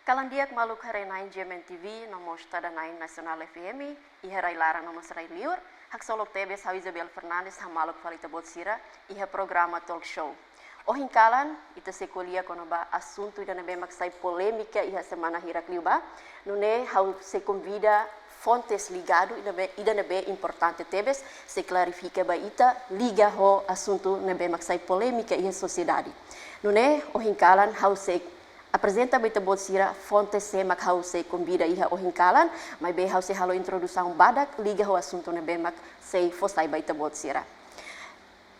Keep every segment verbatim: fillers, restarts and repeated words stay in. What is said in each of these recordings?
Kalan di'ak maluk haree-na'in G M N T V, no mós tada-na'in Nasionál F M, iha rai-laran no mós rai-liur, haksolok tebes ha'u Isabel Fernandes hamaluk fali ita-boot sira, iha programa talk show. Ohin kalan, ita sei ko'alia kona-ba asuntu ida ne'ebé mak sai polémika iha semana hirak liubá, nune'e ha'u sei konvida fontes ligadu ida ne'ebé, ida ne'ebé importante tebes, sei klarifika ba ita, liga ho asuntu ne'ebé mak sai polémika iha sosiedade. Nune'e, ohin kalan ha'u sei aprezenta ba ita-boot sira fonte sé mak ha'u sei konvida iha ohin kalan, maibé ha'u sei halo introdusaun badak liga ho asuntu ne'ebé mak sei fó sai ba ita-boot sira.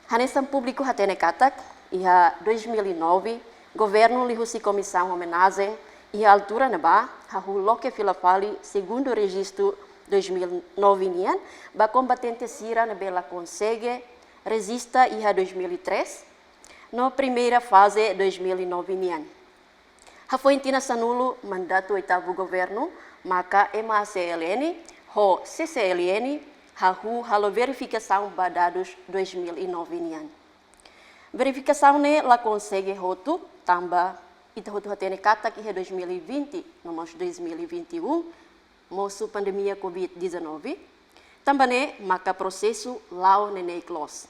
Hanesan públiku hatene katak, iha dois mil e nove, governu liuhusi Komisaun Omenajen, iha altura ne'ebá, hahú loke fila fali segundu rejistu dois mil e nove nian, ba kombatente sira ne'ebé la konsege rejista iha dois mil e três, no primeira faze dois mil e nove nian. Hafoin tinan sanulu mandatu oitavu governu, maka M A C L N ho C C L N hahú halo verifikasaun ba dadus dois mil e nove nian. Verifikasaun ne'e la konsege hotu, tanba ita hotu hatene katak iha dois mil e vinte, no mós dois mil e vinte e um, mosu pandemia covid dezanove, tanba ne'e maka prosesu la'o neineik loos.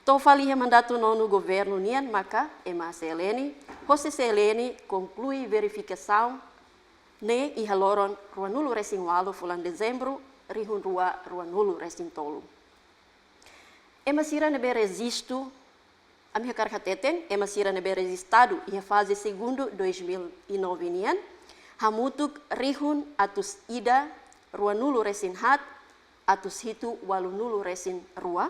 To'o fali iha mandatu nonu governu nian maka M A C L N ho C C L N konklui verifikasaun ne'e iha loron ruanulu resin ualu fulan Dezembru rihun rua ruanulu resin tolu. Ema sira ne'ebé rejistu, ami hakarak hateten, ema sira ne'ebé rejistadu iha faze segundu dois mil e nove nian, hamutuk rihun atus ida ruanulu resin haat, atus hitu ualunulu resin rua,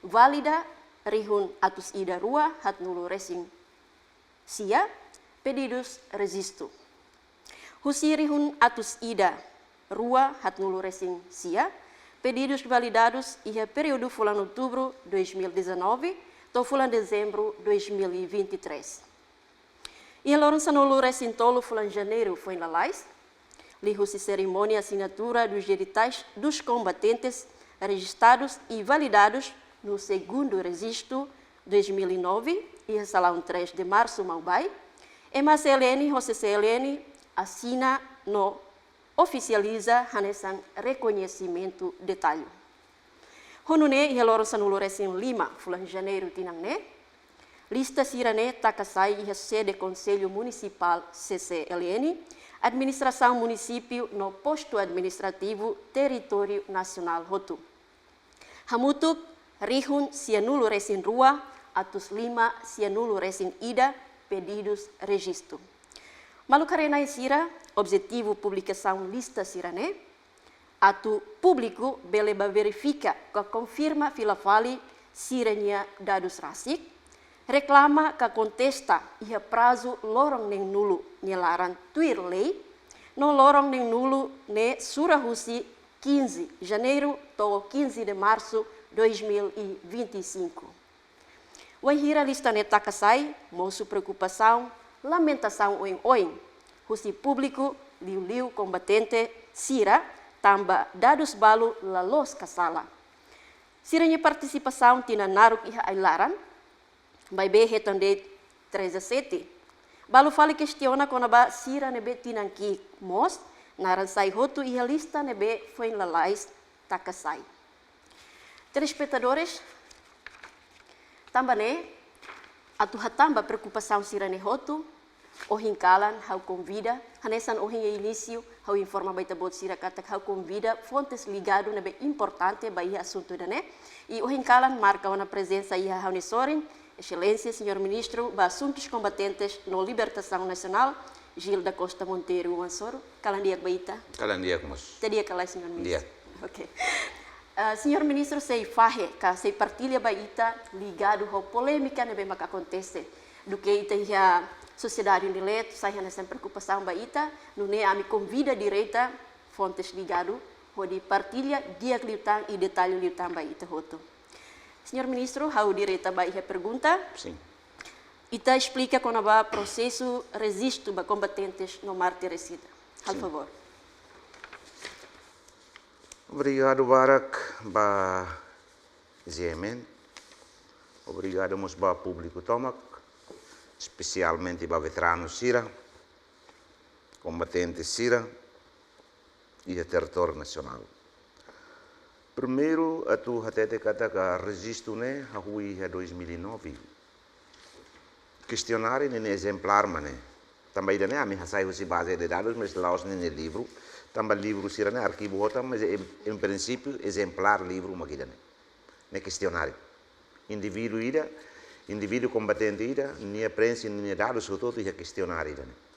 válida rihun atus ida rua haatnulu resin sia, pedidus rejistu. Husi rihun atus ida rua haatnulu resin sia, pedidus validadus iha períodu fulan Outubru dois mil e dezanove, to'o fulan Dezembru dois mil e vinte e três. Iha loron sanulu resin tolu fulan Janeiru foin lalais, liuhusi serimónia asinatura dos editais dos combatentes registados e validados no segundo registro dois mil e nove, iha Salaun três de Março, Maubay, M A C L N ho C C L N asina no ofisializa hanesan rekoñesimentu detallu. Ho nune'e iha loron sanulu resin lima fulan Janeiru tinan ne'e, lista sira-ne'e taka sai iha sede Konsellu Munisipál C C L N, administrasaun munisípiu no postu administrativu territóriu nasionál hotu. Hamutuk rihun sianulu resin rua, atus lima sianulu resin ida pedidus rejistu. Maluk haree-na'in sira, objetivu publikasaun lista sira-ne'e atu públiku bele bá verifika ka konfirma fila fali sira-nia dadus rasik, reklama ka kontesta iha prazu loron neen-nulu nia laran tuir lei, no loron neen-nulu ne'e sura husi quinze Janeiru to'o quinze de Março dois mil e vinte e cinco. Wainhira lista ne'e taka sai, mosu preokupasaun, lamentasaun oioin husi públiku, liuliu kombatente sira, tanba dadus balu la loos ka sala. Sira-nia partisipasaun tinan naruk iha ai-laran, maibé hetan de'it treze sete. Balu fali kestiona kona-ba sira ne'ebé tinan ki'ik mós naran sai hotu iha lista ne'ebé foin lalais taka sai. Telespetadores, tanba ne'e, atu hatán ba preokupasaun sira-ne'e hotu, ohin kalan ha'u konvida, hanesan ohin iha inísiu, ha'u informa ba ita-boot sira katak ha'u konvida fontes ligadu ne'ebé importante ba iha asuntu ida-ne'e. I ohin kalan marka ona prezensa iha ha'u-nia sorin, Exelénsia Señór Ministru ba Asuntus Kombatentes no Libertasaun Nasionál, Gil da Costa Monteiro Oan Soru. Kalan di'ak ba ita. Kalan di'ak mós. Ita di'ak ka lae, Señór Ministru? Di'ak. Oke. Ah, Señór Ministru sei fahe ka sei partilla ba ita ligadu ho polémika ne'ebé maka akontese. Duké ita iha sosiedade nia leet, sai hanesan preokupasaun ba ita, nune'e ami konvida direta fontes ligadu, hodi partilla di'ak liután i detallu liután ba ita hotu. Señór Ministru, ha'u direta ba iha pergunta. Sin. Ita esplika kona-ba prosesu rejistu ba kombatentes no mártires sira. Halo favór. Obrigadu barak ba G M N. Obrigadu mós ba públiku tomak, espesialmente ba veteranu sira. kombatente sira iha territóriu nasionál. Primeiru, atu hatete katak rejistu ne'e hahú iha dois mil e nove. Kestionáriu ne'e ezemplár mak ne'e. Tanba ida-ne'e ami hasai husi baze de dadus, mas la'ós ninia livru. Tanba livru sira-ne'e arkivu hotu, mas em, em princípio ezemplár livru mak ida-ne'e. Ne'e kestionáriu. Indivíduu ida, indivíduu kombatente ida, nia preenxe ninia dadus hotu-hotu iha kestionáriu ida-ne'e.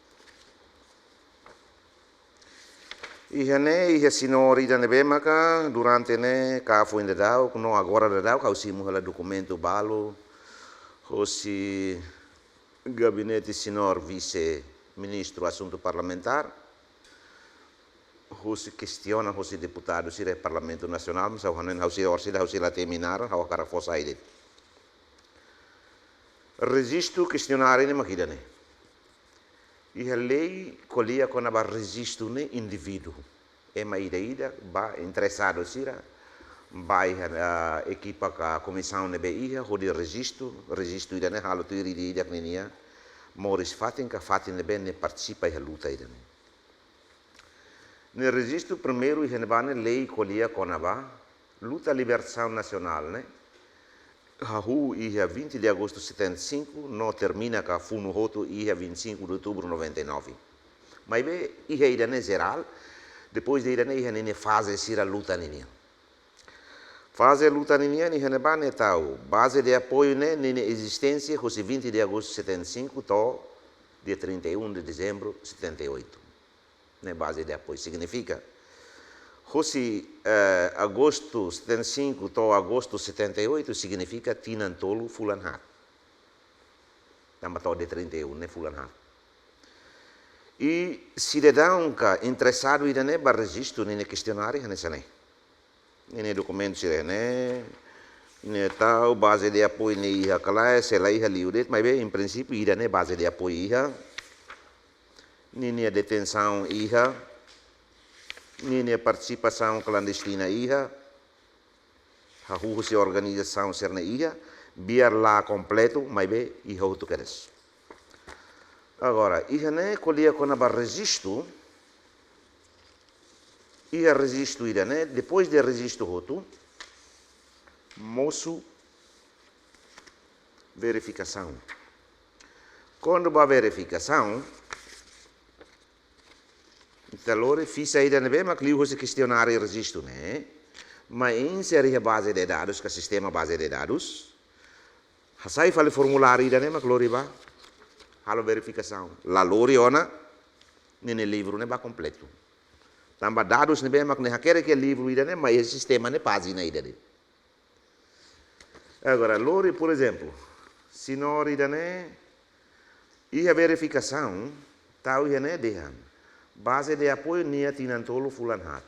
Iha ne'e, iha señór ida ne'ebé maka durante ne'e ka foin daudauk, no agora daudauk, ha'u simu hela dokumentu balu hosi gabinete señór vise-ministru asuntu parlamentár, husi kestiona husi deputadu sira Parlamentu Nasionál, mas ha'u hanoin ha'u sei orsida, ha'u sei la terminar, ha'u hakarak fó sai de'it. Rejistu kestionáriu ne'e mak ida-ne'e. Iha lei ko'alia kona-ba rejistu ne'e indivíduu. Ema ida-idak ba interesadu sira, ba iha, ah, ekipa ka komisaun ne'ebé iha, hodi rejistu, rejistu ida-ne'e halo tuir ida-idak ninia moris fatin ka fatin ne'ebé nia partisipa iha luta ida-ne'e. Ne'e rejistu primeiru iha ne'ebá ne'e lei ko'alia kona-ba luta libertasaun nasionál ne'e hahú iha vinte de agosto setenta e cinco, no termina ka funu hotu iha vinte e cinco de outubro noventa e nove. Maibé iha ida-ne'e jerál, depois de ida-ne'e iha ninia faze sira luta ninian. Faze luta ninian iha ne'ebá ne'e tau baze de apoiu ne'e, ninia ezisténsia husi vinte de agosto setenta e cinco to'o dia trinta e um de dezembro setenta e oito. Ne'e baze de apoiu signifika. Husi, eh, agostu setenta e cinco to'o agostu setenta e oito signifika tinan tolu fulan haat. Tanba to'o dia trinta e um ne'e fulan haat. I sidadaun ka interesadu ida-ne'e ba rejistu ninia kestionáriu hanesan ne'e. Ninia dokumentu sira ne'e, ne'e tau baze de apoiu ne'e iha ka lae, se la iha liu de'it, maibé em princípio ida-ne'e baze de apoiu iha. Ninia detensaun iha. Ninia partisipasaun klandestina iha. Hahú husi organizasaun sira-ne'e iha, biar la kompletu, maibé iha hotu kedas. Agora, iha ne'e ko'alia kona-ba rejistu, iha rejistu ida-ne'e, depois de rejistu hotu, mosu verifikasaun. Kuandu ba verifikasaun, ita lori fixa ida ne'ebé mak liu husi kestionáriu rejistu ne'e, mai insere iha baze de dadus, ka sistema baze de dadus. Hasai fali formuláriu ida-ne'e mak lori ba halo verifikasaun. La lori ona, ninia livru ne'e ba kompletu. Tanba dadus ne'ebé mak nia hakerek iha livru ida-ne'e, mai iha sistema ne'e pájina ida de'it. Agora, lori, por ezemplu, señór ida-ne'e iha verifikasaun, tau iha ne'e dehan baze de apoiu nia tinan tolu fulan haat.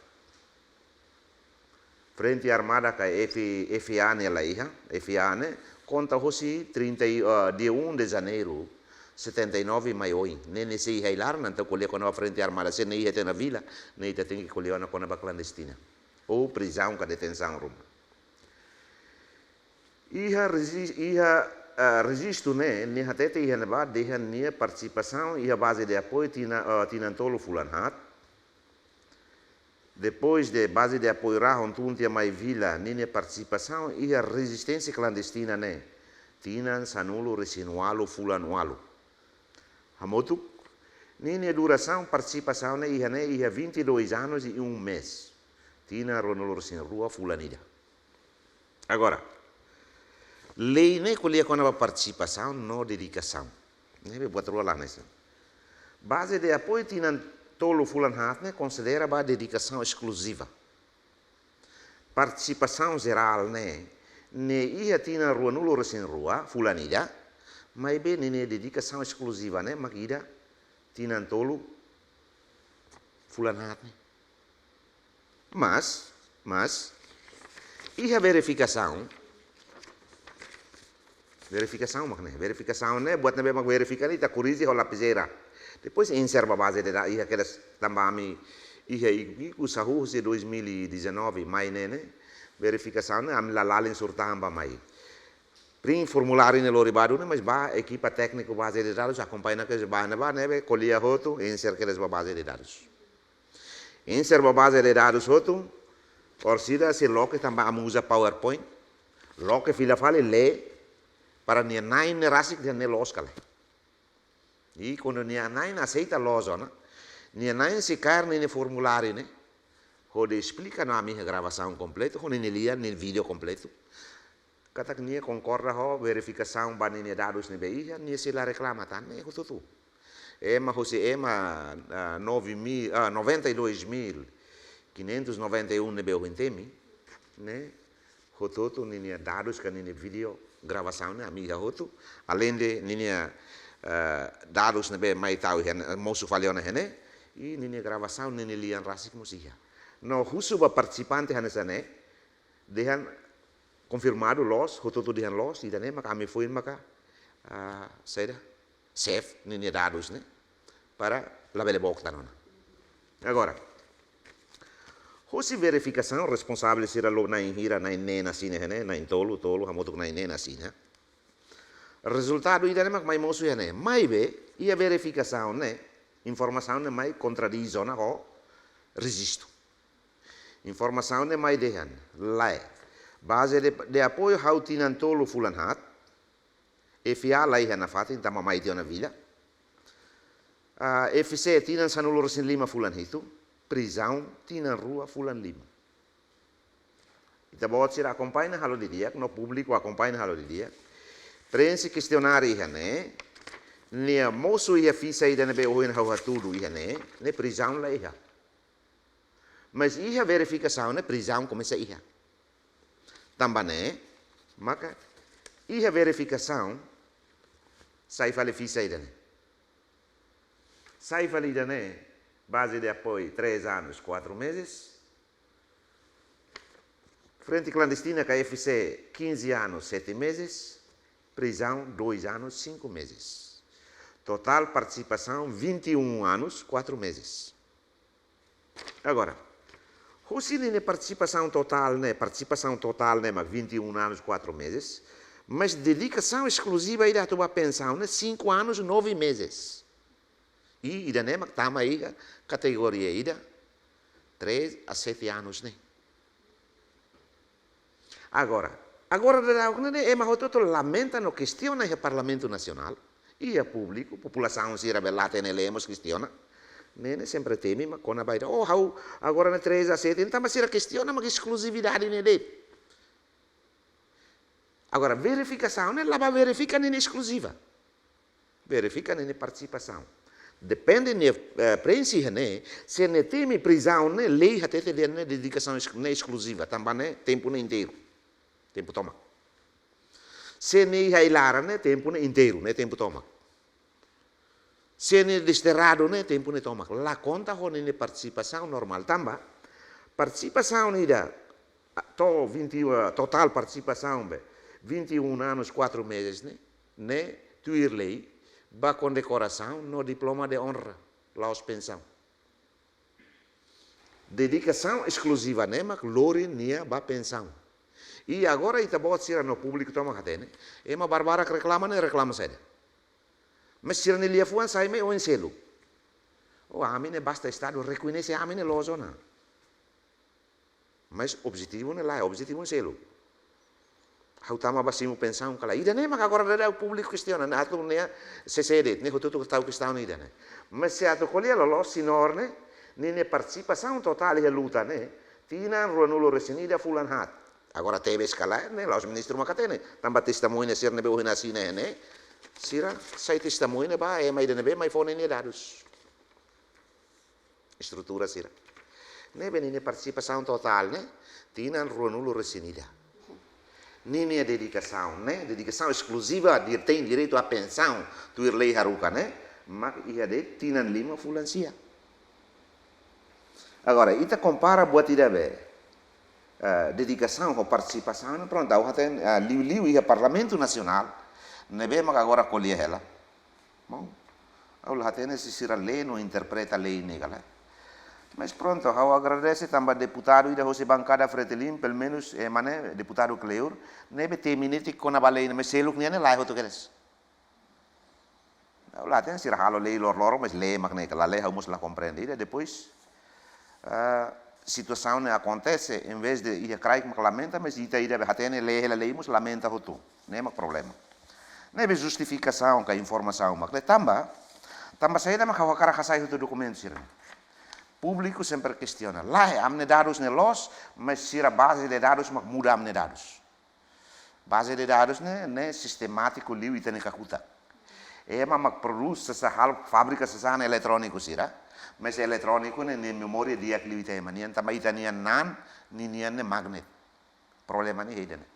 Frente Armada ka F, F A ne'e la iha, F A ne'e konta hosi trinta e, ah, dia um de janeiro setenta e nove mai oin. Ne'e nia sei iha ai-laran, entaun ko'alia kona-ba Frente Armada, se nia iha tiha ona vila, ne'e ita tenke ko'alia ona kona-ba klandestina. Ou prizaun ka detensaun ruma. Iha regi-, iha, ah, rejistu ne'e, nia hatete iha ne'ebá dehan nia partisipasaun iha baze de apoiu tina-, ah, tinan tolu fulan haat. Depois de baze de apoiu rahun tun tiha mai vila, ninia partisipasaun iha rezisténsia klandestina ne'e tinan sanulu-resin-ualu fulan ualu. Hamutuk, ninia durasaun partisipasaun ne'e iha ne'e iha vinte e dois anos e um mês. Tinan ruanulu-resin-rua fulan ida. Agora, lei ne'e ko'alia kona-ba partisipasaun no dedikasaun. Ne'ebé buat rua la hanesan. Baze de apoiu tinan tolu fulan haat ne'e konsidera ba dedikasaun eskluziva. Partisipasaun jerál ne'e, ne'e iha tinan ruanulu-resin-rua fulan ida, maibé ninia dedikasaun eskluziva ne'e mak ida tinan tolu fulan haat ne'e. Mas, mas, iha verifikasaun, verifikasaun mak ne'e, verifikasaun ne'e, buat ne'ebé mak verifika ne'e, ita korrije ho lapizeira. Depois insere ba baze de da-, iha kedas tanba ami, iha ikus hahú husi dois mil e dezanove, mai ne'e ne'e, verifikasaun ne'e, ami la lalin surtamba mai. Print formuláriu ne'e lori ba duni, mas ba ekipa tékniku baze de dadus akompaña kedas ba ne'ebá, ne'ebé ko'alia hotu, enser kedas ba baze de dadus. Enser ba baze de dadus hotu, orsida sei loke tanba ami uza PowerPoint, loke fila fali lee, para nia na'in ne'e rasik dehan ne'e loos ka lae. I kuandu nia na'in aseita loos ona, nia na'in sei kaer ninia formuláriu ne'e, hodi esplika no ami iha gravasaun kompletu, ho ninia lian, ninia vídeo kompletu. Katak nia konkorda ho verifikasaun ba ninia dadus ne'ebé iha, nia sei la reklama tan, ne'e hotu-hotu. Ema husi ema, ah, nove mil, ah, noventa e dois mil quinhentos e noventa e um ne'ebé ohin temi, ne'e hotu-hotu ninia dadus ka ninia vídeo gravasaun ne'e ami iha hotu, aleinde ninia, eh, dadus ne'ebé mai tau iha ne'e, mosu fali ona iha ne'e, i ninia gravasaun, ninia lian rasik mós iha. No husu ba partisipante hanesan ne'e, dehan konfirmadu loos, hotu-hotu dehan loos, ida-ne'e maka ami foin maka, ah, saida, save ninia dadus ne'e, para labele book tan ona. Agora, husi verifikasaun responsavel sira lori na'in hira, na'in neen asina iha ne'e, na'in tolu, tolu, hamutuk na'in neen asina. Rezultadu ida-ne'e mak mai mosu iha ne'e. Maibé, iha verifikasaun ne'e, informasaun ne'e mai kontradís ona ho rejistu. Informasaun ne'e mai dehan, lae. Baze de, de apoiu ha'u tinan tolu fulan haat, F A laiha nafatin tanba mai tiha ona vila. Ah, F C tinan sanulu-resin-lima fulan hitu, prizaun tinan rua fulan lima. Ita-boot sira akompaña halo didi'ak, no públiku akompaña halo didi'ak. Preenxe kestionáriu iha ne'e, nia mosu iha fixa ida ne'ebé ohin ha'u hatudu iha ne'e, ne'e prizaun laiha. Mas iha verifikasaun ne'e prizaun komesa iha. Tanba ne'e, maka iha verifikasaun sai fali fixa ida ne'e. Sai fali ida ne'e, baze de apoiu três anos, quatro meses. Frente clandestina K F C, quinze anos, sete meses. Prisão, dois anos, cinco meses. Totál partisipasaun, vinte e um anos, quatro meses. Agora, husi ninia partisipasaun totál ne'e, partisipasaun totál ne'e mak vinte e um anos, quatro meses, mas dedikasaun eskluziva ida atu ba pensaun ne'e cinco anos, nove meses. I ida-ne'e mak tama iha kategoria ida, três a sete anos ne'e. Agora, agora daudaun ne'e, ema hotu-hotu lamenta no kestiona iha Parlamentu Nasionál, iha públiku, populasaun sira be la hatene, lee mós kestiona. Ne'e, ne'e sempre temi mak kona-ba ida, oh, ha'u agora ne'e três a sete, entaun mak sira kestiona mak eskluzividade ne'e de'it. Agora, verifikasaun ne'e la ba verifika ninia eskluziva. Verifika ninia partisipasaun. Depende nia, eh, preenxe iha ne'e, se nia temi prizaun ne'e, lei hatete dehan ne'e dedikasaun es-, ne'e eskluziva, tanba ne'e tempu ne'e inteiru. Tempu tomak. Se nia iha ai-laran ne'e tempu ne'e inteiru, ne'e tempu tomak. Se nia desterradu ne'e tempu ne'e tomak. La konta ho ninia partisipasaun normál tanba. Partisipasaun ida, ah, to vinte, ah, totál partisipasaun be, vinte e um anos, quatro meses ne'e, ne'e tuir lei, ba kondekorasaun no diploma de honra, la'ós pensaun. Dedikasaun eskluziva ne'e mak lori nia ba pensaun. I agora ita-boot sira no públiku tomak hatene, ema barbarak reklama ne'e reklama saida? Mas sira-nia liafuan sai mai oin seluk. Oh, ami ne'e basta Estadu rekoñese ami ne'e loos ona. Mas objetivu ne'e lae, objetivu ne'e seluk. Ha'u tama ba simu pensaun ka lae. Ida-ne'e mak agora daudaun públiku kestiona, ne'e atu ne'e C C D, ne'e hotu-hotu tau kestaun ida-ne'e. Mas se atu ko'alia loloos, señór ne'e, ninia partisipasaun totál iha luta ne'e, tinan ruanulu-resin-ida fulan haat. Agora tebes ka lae, ne'e la'ós ministru mak hatene, tanba testemuña sira ne'ebé ohin asina ne'e, sira sai testemuña ba ema ida ne'ebé mai fó ninia dadus. Estrutura sira. Ne'ebé ninia partisipasaun totál ne'e, tinan ruanulu-resin-ida. Ninia dedikasaun ne'e, dedikasaun eskluziva, dir-, tem direito à pensão, tuir lei haruka ne'e, mak iha de'it tinan lima fulan sia. Agora, ita kompara buat ida be, eh, dedikasaun ho partisipasaun, prontu, ha'u hatene, eh, liuliu iha Parlamentu Nasionál, ne'ebé mak agora ko'alia hela. Bom, ha'u la hatene se sira lee no interpreta lei ne'e ka lae. Mas prontu, ha'u agradese tanba deputadu ida hosi bankada Fretilin, pelumenus, eh, mane, deputadu kleur, ne'ebé temi netik kona-ba lei ne'e, mas seluk nian ne'e lae hotu kedas. Ha'u la hatene sira halo lei lor-loron, mas lei mak ne'e ka la lei, ha'u mós la komprende. Ida depois, ah, situasaun ne'e akontese, em vez de iha kraik mak lamenta, mas ita ida be hatene lei hela lei mós lamenta hotu. Ne'e mak problema. Ne'ebé justifikasaun ka informasaun mak ne'e tanba, tanba saida mak ha'u hakarak hasai hotu dokumentu sira. Públiku sempre kestiona. Lae, ami-nia dadus ne'e loos, mas sira baze de dadus mak muda ami-nia dadus. Baze de dadus ne'e, ne'e sistemátiku liu ita-nia kakutak. Ema mak prodús sasán, halo fábrika sasán ne'e eletróniku sira. Mas eletróniku ne'e, ne'e memória di'ak liu ita ema nian, tanba ita-nia naan ninian ne'e magnet. Problema ne'e ida-ne'e.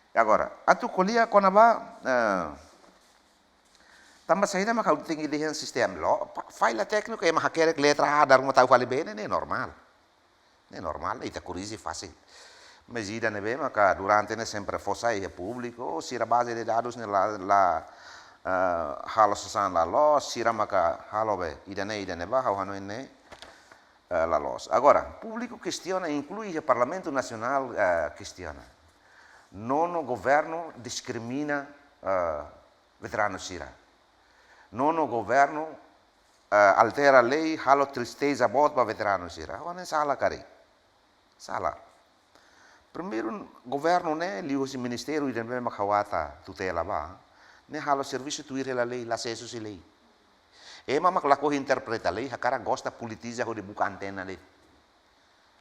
E agora, atu ko'alia kona-ba, eh, tanba saida mak ha'u tenke dehan sistema loos, fa-, falla tékniku ema hakerek letra A, dala ruma tau fali B ne'e, ne'e normál. Ne'e normál, ita korrije fasil. Mas ida ne'ebé maka durante ne'e sempre fó sai iha públiku, sira baze de dadus ne'e la, la, eh, halo sasán la loos, sira maka halo be, ida-ne'e, ida-ne'ebá, ha'u hanoin ne'e, eh, la loos. Agora, públiku kestiona, inklui iha Parlamentu Nasionál, eh, kestiona. Nono governu diskrimina, eh, veteranu sira. Nono governu, eh, altera lei, halo tristeza boot ba veteranu sira. Ha'u hanoin sala karik. Sala. Primeiru, governu ne'e, liuhosi ministériu ida ne'ebé mak ha'u atu tutela ba, ne'e halo servisu tuir hela lei, la sees husi lei. Ema mak lakohi interpreta lei, hakarak gosta politiza hodi buka antena de'it.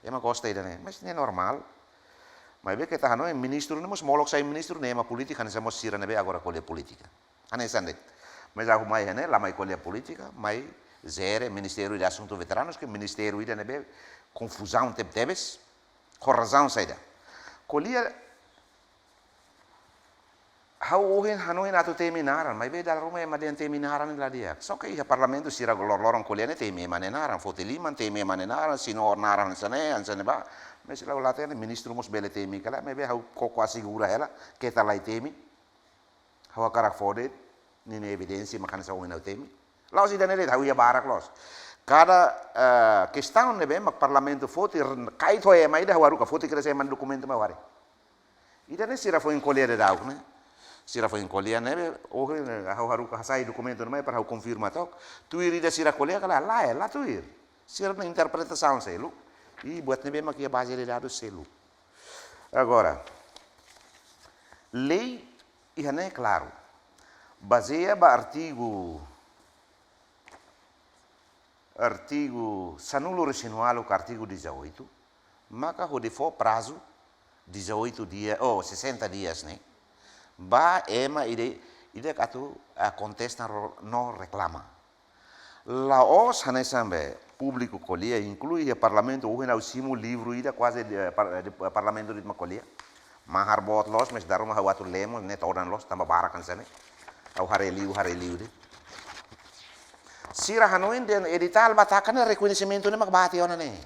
Ema gosta ida-ne'e, mas ne'e normál. Maibé keta hanoin, ministru ne'e mós molok sai ministru ne'e ema polítika, hanesan mós sira ne'ebé agora ko'alia polítika. Hanesan de'it. Mas ha'u mai iha-ne'e, la mai ko'alia polítika, mai jere Ministériu de Asuntu Veteranus, ke ministériu ida ne'ebé konfuzaun tebetebes, ho razaun saida. Ko'alia, ha'u ohin hanoin atu temi naran, maibé dala ruma ema dehan temi naran la di'ak. Só ke iha parlamentu sira lor-loron ko'alia ne'e temi ema nia naran, foti liman temi ema nia naran, señór naran hanesan ne'e, hanesan ne'ebá. Mas la, la hatene ministru mós bele temi kala, maibé ha'u koko asegura hela, keta la temi. Ha'u hakarak fó de'it ninia evidénsia mak hanesan ohin ha'u temi. La'ós ida-ne'e de'it, ha'u iha barak loos. Kada, eh, kestaun ne'ebé mak parlamentu foti, r-, kait ho ema ida ha'u haruka, foti kedas ema nia dokumentu mai ha'u haree. Ida-ne'e sira foin ko'alia daudaun ne'e. Sira foin ko'alia ne'ebé, ohin ha'u haruka hasai dokumentu ne'e mai para ha'u konfirma took. Tuir ida sira ko'alia ka lae, lae, la tuir. Sira-nia interpretasaun seluk. I buat ne'ebé mak iha baze de dadus seluk. Agora, lei iha-ne'e klaru. Bazeia ba artigu, artigu sanulu-resin-ualu ka artigu dezoito, maka hodi fó prazu dezoito dia, oh, sessenta dias ne'e. Ba ema ida, ida atu, ah, kontesta no, no reklama. La'ós hanesan be públiku ko'alia, inklui iha parlamentu, ohin ha'u simu livru ida kuaze de, par-, de, parlamentu de'it mak ko'alia. Mahar boot loos, mas dala ruma ha'u atu lee mós, ne'e todan loos, tanba barak hanesan ne'e. Ha'u haree liu, haree liu de'it. Sira hanoin dehan editál ba taka ne'e rekoñesimentu ne'e mak ba tiha ona ne'e.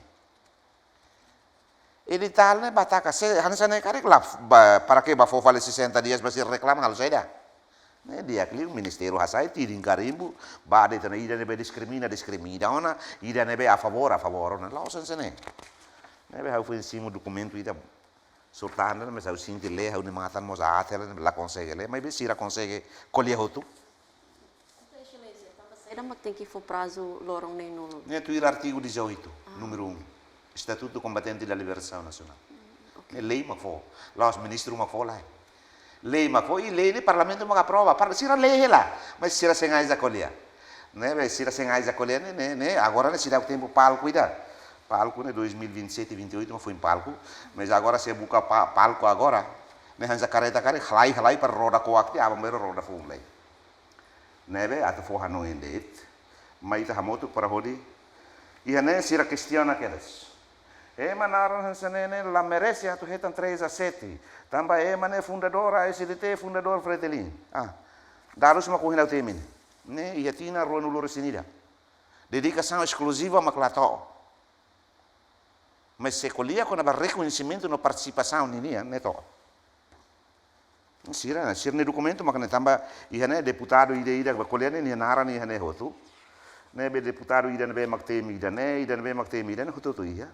Editál ne'e ba taka, se hanesan ne'e karik la, ba, para ke ba fó fali sessenta dias ba sira reklama halo saida. Ne'e di'ak liu ministériu hasai, tidin karimbu, ba de'it ona ida ne'ebé diskrimina, diskrimina ona, ida ne'ebé a favór, a favór ona. La'ós hanesan ne'e. Ne'ebé ha'u foin simu dokumentu ida sortanda, mas ha'u sente lee, ha'u-nia matan mós aat hela, la konsege lee, maibé sira konsege ko'alia hotu. Sua Exelénsia, tanba saida mak tenke fó prazu loron neenulu? Ne'e tuir artigu dezoito, ah, númeru um. Estatuto do Combatente da Libertação Nacional. Hum, ok. Ne'e lei mak fó. La'ós ministru mak fó, lae. Lei mak fó, i lei ne'e parlamentu mak aprova. Par-, sira lee hela. Mas sira sein aat ko'alia. Ne'ebé sira sein aat ko'alia ne'e, ne'e, ne'e, agora ne'e seidauk tempu palku ida. Palku ne'e dois mil e vinte e sete, vinte e oito, mak foin palku. Mas agora se buka pa-, palku agora. Ne'e hanesan karreta karik, halai, halai para roda koak tiha, aban-bainrua roda foun lai. Ne'ebé atu fó hanoin de'it. Mai ita hamutuk para hodi. Iha-ne'e sira kestiona kedas. Ema naran hanesan ne'e ne'e la merese atu hetan três a sete. Tanba ema ne'e fundadór A S D T, fundadór Fretilin. Ah, dadus mak ohin ha'u temi ne'e. Ne'e iha tinan ruanulu-resin-ida. Dedikasaun eskluziva mak la to'o. Mas se ko'alia kona-ba rekoñesimentu no partisipasaun ninian, ne'e to'o. Sira, sira-nia dokumentu mak ne'e tanba iha-ne'e deputadu ida-ida ba ko'alia ne'e, nia naran iha-ne'e hotu. ne'ebé deputadu ida ne'ebé mak temi ida-ne'e, ida ne'ebé mak temi ida-ne'e, hotu-hotu iha.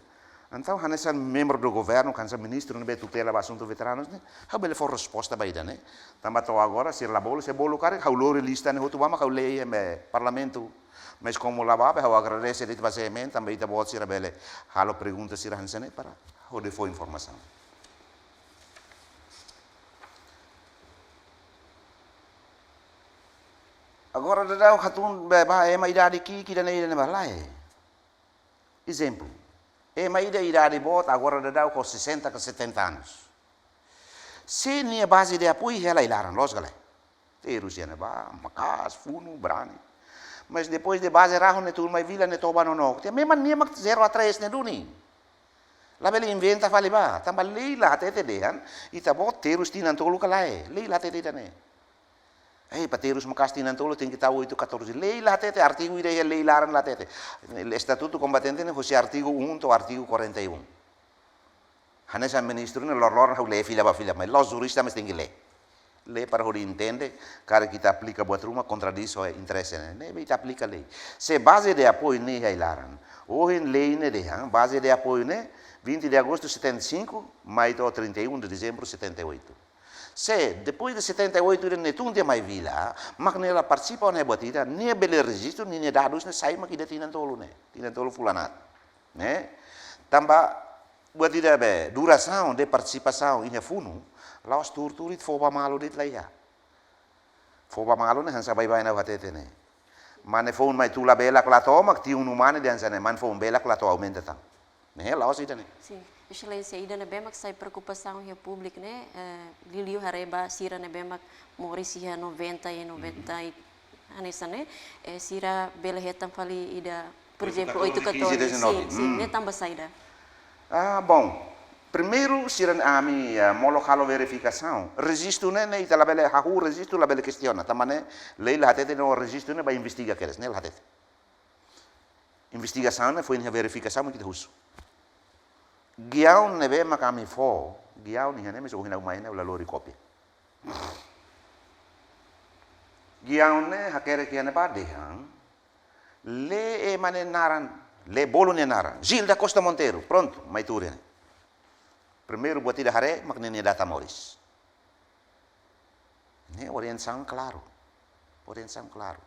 Entaun, hanesan membru do governu, hanesan ministru ne'ebé tutela ba asuntu veteranus ne'e, ha'u bele fó resposta ba ida-ne'e. Tanba to'o agora, sira la bolu, se bolu karik, ha'u lori lista ne'e hotu ba mak ha'u lei iha ne'ebé parlamentu. Mas komu la bá, ha'u agradese de'it ba C M N, tanba ita-boot sira bele halo pergunta sira hanesan ne'e para hodi fó informasaun. Agora daudaun hatun be ba ema idade ki'ik ida-ne'e ida-ne'e ba lae. Ezemplu, ema ida idade boot agora daudaun ho sessenta ka setenta anos. Se nia baze de apoiu hela iha laran, loos ka lae? Terus iha ne'ebá, maka'as, funu, brani. Mas depois de baze rahun ne'e tun mai vila ne'e toba nonook. Tiha memang nia mak zero a três ne'e duni. Labele inventa fali ba, tanba lei la hatete dehan ita-boot terus tinan tolu ka lae. Lei la hatete ida-ne'e. Eh, para terus maka'as tinan tolu tenke tau oito catorze. Lei la hatete, artigu ida iha lei laran la hatete. Estatutu Kombatente ne'e hosi artigu um to'o artigu quarenta e um. Hanesan ministru ne'e loroloron ha'u lee fila ba fila, mas loos jurista mós tenke lee. Lee para hodi entende, karik ita aplika buat ruma kontradís ho interese ne'e. Ne'ebé ita aplika lei. Se baze de apoiu ne'e iha laran. Ohin lei ne'e dehan, baze de apoiu ne'e, vinte de agosto setenta e cinco, mai to'o trinta e um de dezembro setenta e oito. Se, depois de setenta e oito ida ne'e tun tiha mai vila, mak nia la partisipa ona buat ida, nia bele rejistu, ninia dadus ne'e sai mak ida tinan tolu ne'e, tinan tolu fulan haat. Ne'e? Tanba, buat ida be, durasaun de partisipasaun iha funu, la'ós tuur-tuur ita fó ba malu de'it la iha. Fó ba malu ne'e hanesan baibain ha'u hatete ne'e. Mane foun mai tu labelak la to'o mak tiun uma ne'e dehan hanesan ne'e, mane foun belak la to'o aumenta tan. Ne'e la'ós ida-ne'e. Sin, Exelénsia, ida ne'ebé mak sai preokupasaun iha públiku ne'e, eh, liuliu haree ba sira ne'ebé mak moris iha noventa e noventa e hanesan ne'e, eh, sira bele hetan fali ida, por Oito ezemplu, catorze, oito catorze, quinze, dezanove. Sin, sin, Hmm. ne'e tanba saida? Ah, bom. Primeiru, sira-ne'e ami, ah, molok halo verifikasaun. Rejistu ne'e, ne'e ita labele hahú rejistu, labele kestiona. Tanba ne'e, lei la hatete no rejistu ne'e ba investiga kedas, ne'e la hatete. Investigasaun ne'e foin iha verifikasaun mak ita husu. Giaun ne'ebé mak ami fó, giaun iha ne'e, mas ohin ha'u mai ne'e ha'u la lori kópia. Giaun ne'e hakerek iha ne'ebá dehan, lee ema nia naran, lee bolu nia naran. Gilda Costa Monteiro, prontu, mai tuur iha ne'e. Primeiru buat ida haree, mak ninia data moris. Ne'e orientasaun klaru. Orientasaun klaru.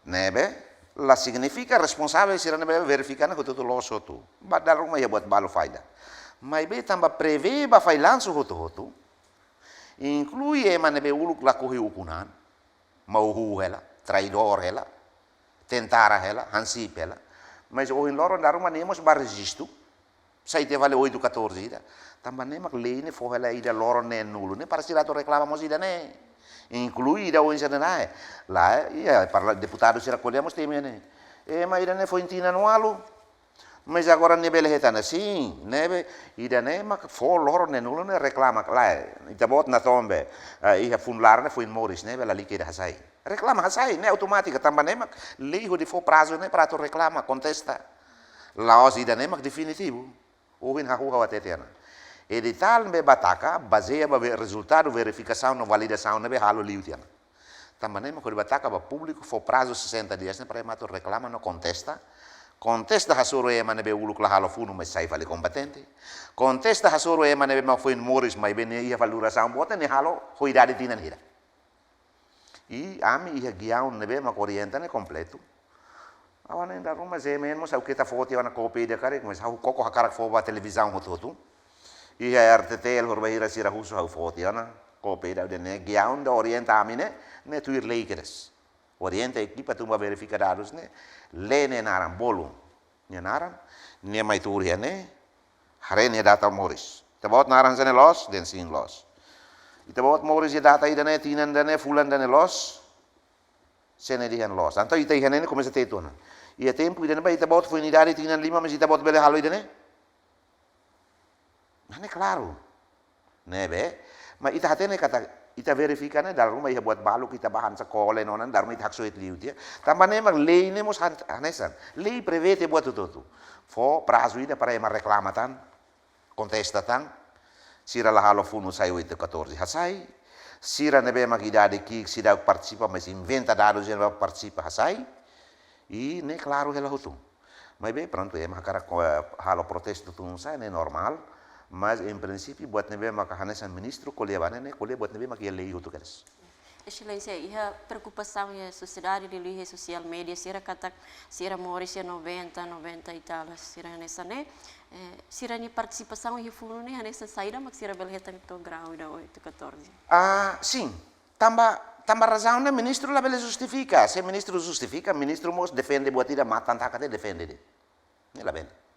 Ne'ebé, la signifika responsavel sira ne'ebé verifika ne'e hotu-hotu loos hotu. Ba dala ruma iha buat balu falla. Maibé tanba prevee ba fallansu hotu-hotu, inklui ema ne'ebé uluk lakohi ukun an, mau-huu hela, traidór hela, tentara hela, hansip hela. Mas ohin loron dala ruma nia mós ba rejistu, sai tiha fali oito catorze ida. Tanba ne'e mak lei ne'e fó hela ida loron neen-nulu ne'e para sira atu reklama mós ida-ne'e. Inklui ida oinsá ne'e lae. Lae, iha, parla-, deputadu sira ko'alia mós temi ne'e. Ema ida-ne'e foin tinan ualu. Mas agora nia bele hetan hanesan ne'e, be, ida-ne'e mak fó loron neen-nulu ne'e reklama lae. Ita-boot natoon be, eh, iha funu laran ne'e foin moris ne'e, be, lalika ida hasai. Reklama hasai, ne'e automátika, tanba ne'e mak lei hodi fó prazu ne'e para atu reklama, kontesta. La'ós ida-ne'e mak definitivu. Ohin hahú ha'u hatete ona. Editál ne'ebé ba taka, bazeia ba ve-, rezultadu verifikasaun no validasaun ne'ebé halo liu tiha ona. Tanba ne'e mak hodi ba taka ba públiku fó prazu sessenta dias ne'e para ema atu reklama no kontesta. Kontesta hasoru ema ne'ebé uluk la halo funu mas sai fali kombatente. Kontesta hasoru ema ne'ebé mak foin moris maibé nia iha fali durasaun boot ne'e, nia halo ho idade tinan hira. I ami iha giaun ne'ebé mak orienta ne'e kompletu. Agora ne'e dala ruma C M N mós ha'u keta foti ona kópia ida karik, mas ha'u koko hakarak fó ba televizaun hotu-hotu. Iha R T T L horibainhira sira husu ha'u foti ona kópia ida ne'e giaun ne'ebé orienta ami ne'e, ne'e tuir lei kedas. Orienta ekipa tun ba verifika dadus ne'e, lee nia naran, bolu nia naran, nia mai tuur iha ne'e, haree nia data moris. Ita-boot naran hanesan ne'e loos, dehan sin loos. Ita-boot moris iha data ida-ne'e, tinan ida-ne'e, fulan ida-ne'e loos, C N D dehan loos. Entaun ita iha ne'e ne'e komesa tetu ona. Iha tempu ida-ne'ebá ita-boot foin idade tinan lima, mas ita-boot bele halo ida-ne'e? Ne'e klaru. Ne'ebé, mas ita hatene katak, ita verifika ne'e dala ruma iha buat balu ke ita bahan sekolah no nan, dala ruma ita haksoit liu tiha. Tanba ne'e mak lei ne'e mós han-, hanesan. Lei prevee tiha buat hotu-hotu. Fó prazu ida para ema reklama tan, kontesta tan. Sira la halo funu sai oito catorze hasai. Sira ne'ebé mak idade ki'ik seidauk partisipa, mas inventa dadus ida ne'ebé partisipa hasai. I ne'e klaru hela hotu. Maibé, prontu, ema hakarak, eh, halo protestu tun sá, ne'e normál. Mas, em princípio, buat ne'ebé maka hanesan ministru ko'alia ba ne'e, ne'e ko'alia buat ne'ebé maka iha lei hotu kedas. Exelénsia, iha preokupasaun iha sosiedade, liuliu iha social media, sira katak sira moris iha noventa, noventa e tal, sira hanesan ne'e, eh, sira-nia partisipasaun iha funu ne'e hanesan saida mak sira bele hetan to'o grau ida oito catorze? Ah, sin. Tanba, tanba razaun ne'e ministru labele justifika. Se ministru justifika, ministru mós defende buat ida, matan taka te defende de'it. Ne'e labele.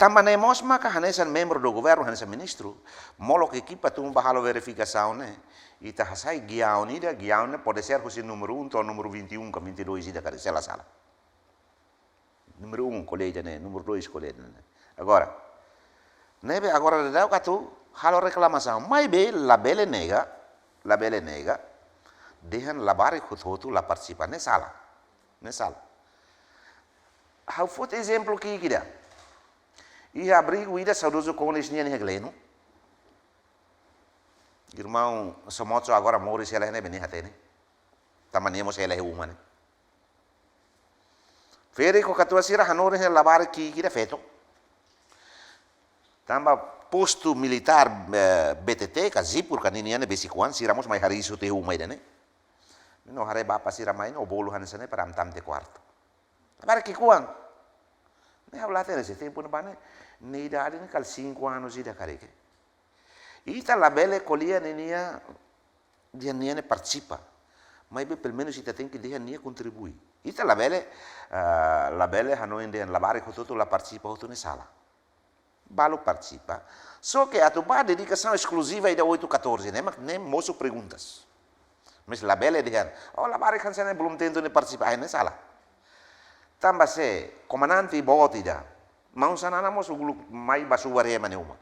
Tanba ne'e mós maka hanesan membru do governu, hanesan ministru, molok ekipa tun ba halo verifikasaun ne'e, ita hasai giaun ida, giaun ne'e pode ser husi númeru um to'o númeru vinte e um ka vinte e dois ida karik, se la sala. Númeru um ko'alia ida-ne'e, númeru dois ko'alia ida-ne'e. Agora, ne'ebé agora daudaun atu halo reklamasaun, maibé labele nega, labele nega, dehan labarik hotu-hotu la partisipa, ne'e sala. Ne'e sala. Ha'u foti ezemplu ki'ik ida. Iha abrigu ida saudozu Konis nian iha Gleno. Irmaun Somotso agora moris hela iha ne'ebé, nia hatene. Tanba nia mós hela iha uma ne'e. Ferik ho katuas sira hanorin iha labarik ki'ik ida feto. Tanba postu militár, eh, B T T ka Zipur ka ninian ne'e besik oan, sira mós mai hariis hotu iha uma ida-ne'e. No haree bapa sira mai no bolu hanesan ne'e para ami tama tiha kuartu. Labarik ki'ik oan. Ne'e ha'u la hatene se tempu ne'ebá ne'e, nia idade ne'e kala cinco anos ida karik. Ita labele ko'alia nia, nia, dehan nia ne'e partisipa. Maibé pelumenus ita tenke dehan nia kontribui. Ita labele, ah, labele hanoin dehan labarik hotu-hotu la partisipa hotu ne'e sala. Balu partisipa. Só ke atu ba dedikasaun eskluziva ida oito catorze ne'e, mak ne'e mosu perguntas. Mas labele dehan, oh, labarik hanesan ne'e belum tentu nia partisipa, ai ne'e sala. Tanba se komandante boot ida, maun Xanana mós uluk mai ba subar ema nia uma.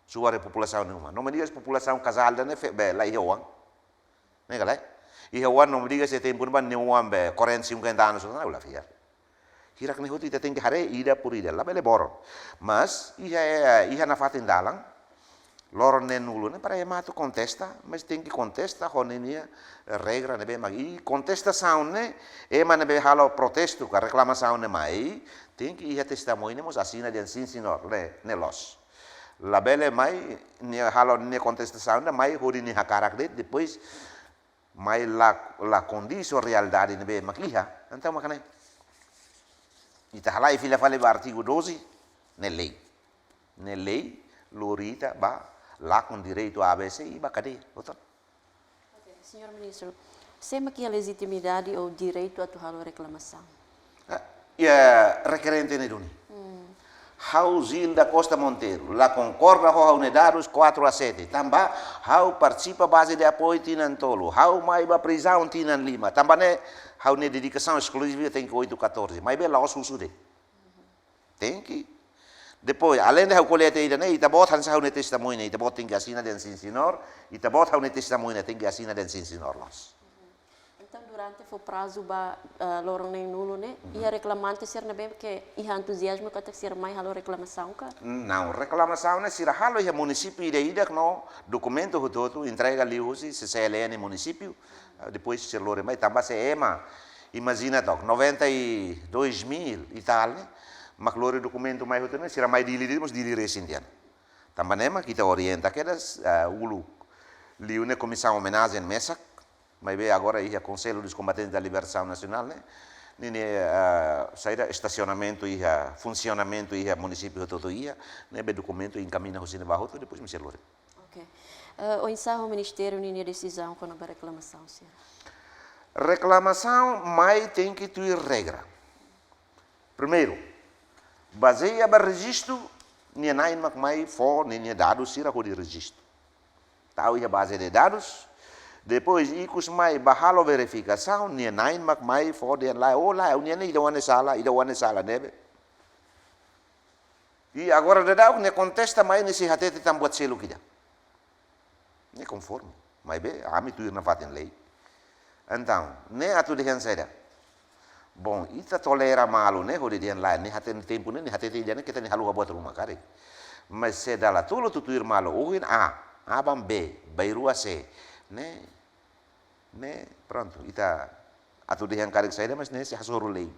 Subar populasaun nia uma. No me digas populasaun Kazal ida-ne'e fe-, be, la iha oan. Ne'e ka lae? Iha oan, no me digas se tempu ne'ebá nia oan be quarenta, cinquenta anos, ha'u la fiar. Hirak ne'e hotu ita tenke haree ida por ida, labele boron. Mas iha, iha nafatin dalan, loron neen-nulu ne'e para ema atu kontesta, mas tenke kontesta ho ninia regra ne'ebé mak. I kontestasaun ne'e, ema ne'ebé halo protestu ka reklamasaun ne'e mai, tenke iha testemuña mós asina dehan sim señór, ne'e, ne'e loos. Labele mai, nia halo nia kontestasaun ne'e mai hodi nia hakarak de'it, depois mai la, la kondiz ho realidade ne'ebé mak iha, entaun mak ne'e. Ita halai fila fali ba artigu doze, ne'e lei. Ne'e lei, lori ita ba lakon direitu A B C i ba kadeia, betul? Oke, Señór Ministru, sé mak iha lejitimidade ou direitu atu halo reklamasaun? Ah, iha rekerente ne'e duni. Hmm. Ha'u Gil da Costa Monteiro, la konkorda ho ha'u-nia dadus quatro a sete. Tanba ha'u partisipa baze de apoiu tinan tolu. Ha'u mai ba prizaun tinan lima. Tanba ne'e ha'u-nia dedikasaun eskluziva tenke oito catorze. Maibé la'ós husu de'it. Tenke. Depois, além de ha'u ko'alia tiha ida-ne'e, ita-boot hanesan ha'u-nia testemuña, ita-boot tenke asina dehan sim señór, ita-boot ha'u-nia testemuña tenke asina dehan sim señór loos. Entaun, durante fó prazu ba, eh, loron neen-nulu ne'e, Mhm. iha reklamante sira ne'ebé ke iha entuziazmu katak sira mai halo reklamasaun ka? Não, reklamasaun ne'e sira halo iha munisípiu ida-idak no dokumentu hotu-hotu entrega liuhusi C C L N munisípiu, eh, depois sira lori mai tanba se ema, imajina to'ok, noventa e dois mil e tal, ne'e, mak lori dokumentu mai hotu ne'e, sira mai Dili de'it, mós Dili resin tiha ona. Tanba ne'e mak ita orienta kedas, eh, uluk liu ne'e komisaun omenajen mesak, maibé agora iha Conselho dos Combatentes da Libertação Nacional, ne'e, ne'e, ne'e, eh, saida, estasionamentu iha, funsionamentu iha munisípiu hotu-hotu iha, ne'ebé dokumentu enkamiña husi ne'ebá hotu, depois mak sira lori. Oke. Eh, oinsá ho ministériu ninia desizaun kona-ba reklamasaun sira? Reklamasaun mai tenke tuir regra. Primeiru, bazeia ba rejistu, nia na'in mak mai fó ninia dadus sira hodi rejistu. Tau iha baze de dadus, depois ikus mai ba halo verifikasaun, nia na'in mak mai fó dehan lae, oh lae, nia ne'e ida-oan ne'e sala, ida-oan ne'e sala ne'ebé. I agora daudaun nia kontesta mai nia sei hatete tan buat seluk ida. Ne'e konforme. Maibé, ami tuir nafatin lei. Entaun, ne'e atu dehan saida? Bom, ita tolera malu ne'e, hodi dehan lae, nia hatete tempu ne'e, nia hatete ida-ne'e, keta nia haluha buat ruma karik. Mas se dala tolu atu tuir malu, ohin A, aban B, bainrua C. Ne'e, ne'e, prontu, ita Atu dehan karik saida, mas ne'e sei hasoru lei.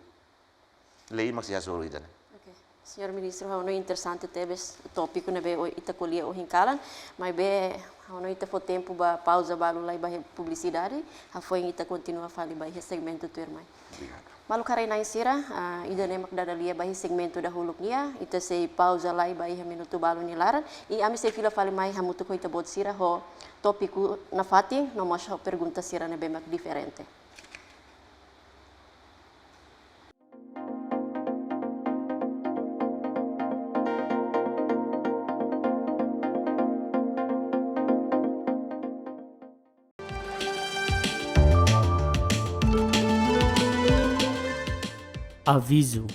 Lei mak sei hasoru ida-ne'e. Oke. Señór Ministru, ha'u hanoin interesante tebes tópiku ne'ebé ita ko'alia ohin kalan, maibé ha'u hanoin ita fó tempu ba pauza balu lai ba iha publisidade, hafoin ita kontinua fali ba iha segmentu tuirmai. Obrigadu. Maluk haree-na'in sira, ah, ida-ne'e mak dada lia ba iha segmentu dahuluk nian, ita sei pauza lai ba iha minutu balu nia laran, i ami sei fila fali mai hamutuk ho ita-boot sira ho tópiku nafatin, no mós ho pergunta sira ne'ebé mak diferente. Avizu.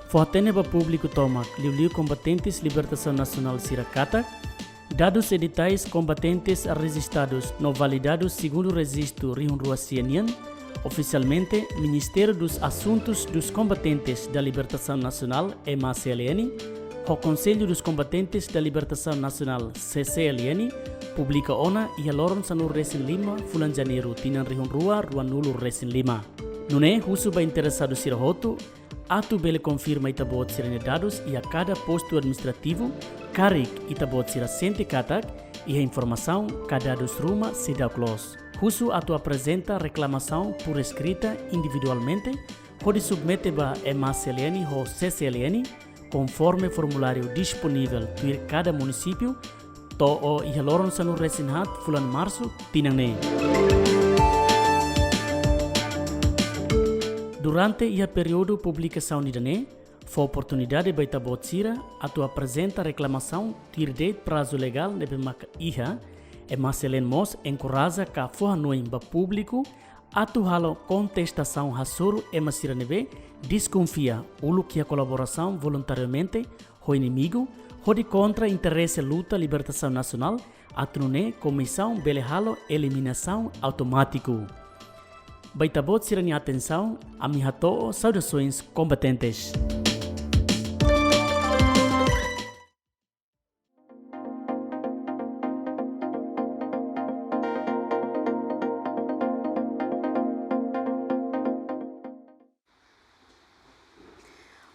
Fó-hatene ba públiku tomak, liuliu kombatentes libertasaun nasionál sira katak, dadus editais kombatentes rejistadus no validadus segundu rejistu rihun rua sia nian, ofisialmente Ministério dos Assuntos dos Combatentes da Libertação Nacional, M A C L N, ho Conselho dos Combatentes da Libertação Nacional, C C L N, publika ona iha loron sanulu-resin-lima fulan Janeiru tinan rihun rua ruanulu-resin-lima. Nune'e husu ba interesadu sira hotu, atu bele konfirma ita-boot sira-nia dadus iha kada postu administrativu, karik ita-boot sira sente katak iha informasaun ka dadus ruma seidauk loos. Husu atu aprezenta reklamasaun por escrita individualmente, hodi submete ba M A C L N ho C C L N, konforme formuláriu disponivel tuir kada munisípiu, to'o iha loron sanulu-resin-haat fulan Marsu tinan ne'e. Durante iha períodu publikasaun ida-ne'e, fó oportunidade ba ita-boot sira atu aprezenta reklamasaun tuir de'it prazu legál ne'ebé maka iha, M A C L N mós enkoraja ka fó hanoin ba públiku atu halo kontestasaun hasoru ema sira ne'ebé deskonfia uluk iha kolaborasaun voluntariamente ho inimigu, hodi kontra interese luta libertasaun nasionál, atu nune'e komisaun bele halo eliminasaun automátiku. Ba ita-boot sira-nia atensaun, ami hato'o saudasoens kombatentes.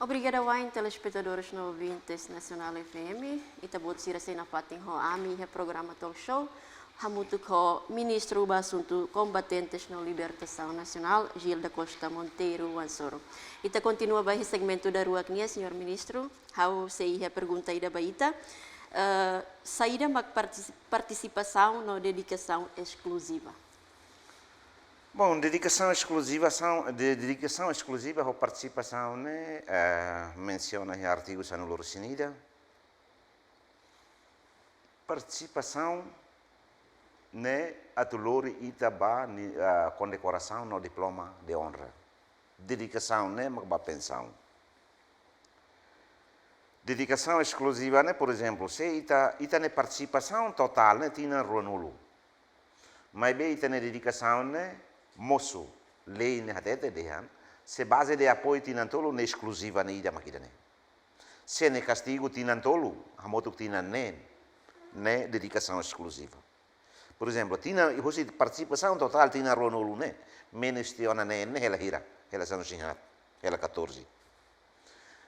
Obrigada wa'in, telespetadores no ouvintes Nasionál F M. Ita-boot sira sei nafatin ho ami iha programa Talk Show, hamutuk ho Ministru ba Asuntu Kombatentes no Libertasaun Nasionál, Gil da Costa Monteiro Wansoro. Ita kontinua ba iha segmentu daruak nian, Señór Ministru. Ha'u sei iha pergunta ida ba ita. Eh, saida mak partis-, partisipasaun no dedikasaun eskluziva? Bom, dedikasaun eskluziva são, de, dedikasaun eskluziva ho partisipasaun ne'e, eh, mensiona iha artigu sanulu-resin-ida. Partisipasaun ne'e atu lori ita ba ni, eh, kondekorasaun no diploma de onra. Dedikasaun ne'e mak ba pensaun. Dedikasaun eskluziva ne'e, por ezemplu, se ita, ita-nia partisipasaun totál ne'e tinan ruanulu. Maibé ita-nia dedikasaun ne'e mosu, lei ne'e hatete dehan, se baze de apoiu tinan tolu ne'e eskluziva ne'e ida mak ida-ne'e. Se ne'e kastigu tinan tolu, hamutuk tinan neen, ne'e dedikasaun eskluziva. Por ezemplu, tinan, husi partisipasaun totál tinan ruanulu ne'e, menus tiha ona neen ne'e hela hira, hela sanulu-resin-haat, hela katorze.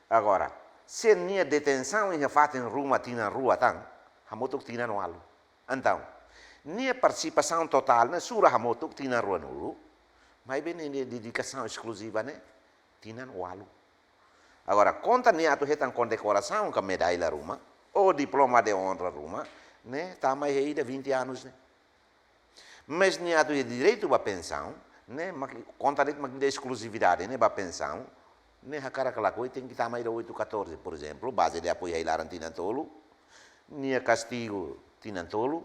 Agora, se nia detensaun iha fatin ruma tinan rua tan, hamutuk tinan ualu. Entaun, nia partisipasaun totál ne'e sura hamutuk tinan ruanulu, maibé nia dedikasaun eskluziva ne'e tinan ualu. Agora, konta nia atu hetan kondekorasaun ka medalla ruma, ou diploma de onra ruma, ne'e tama iha ida vinte anos ne'e. Mas nia atu iha direitu ba pensaun, ne'e mak, konta de'it mak ida eskluzividade, ne'e ba pensaun, ne'e hakarak ka lakohi tenke tama ida oito catorze, por ezemplu, baze de apoiu iha ai-laran tinan tolu, nia kastigu tinan tolu,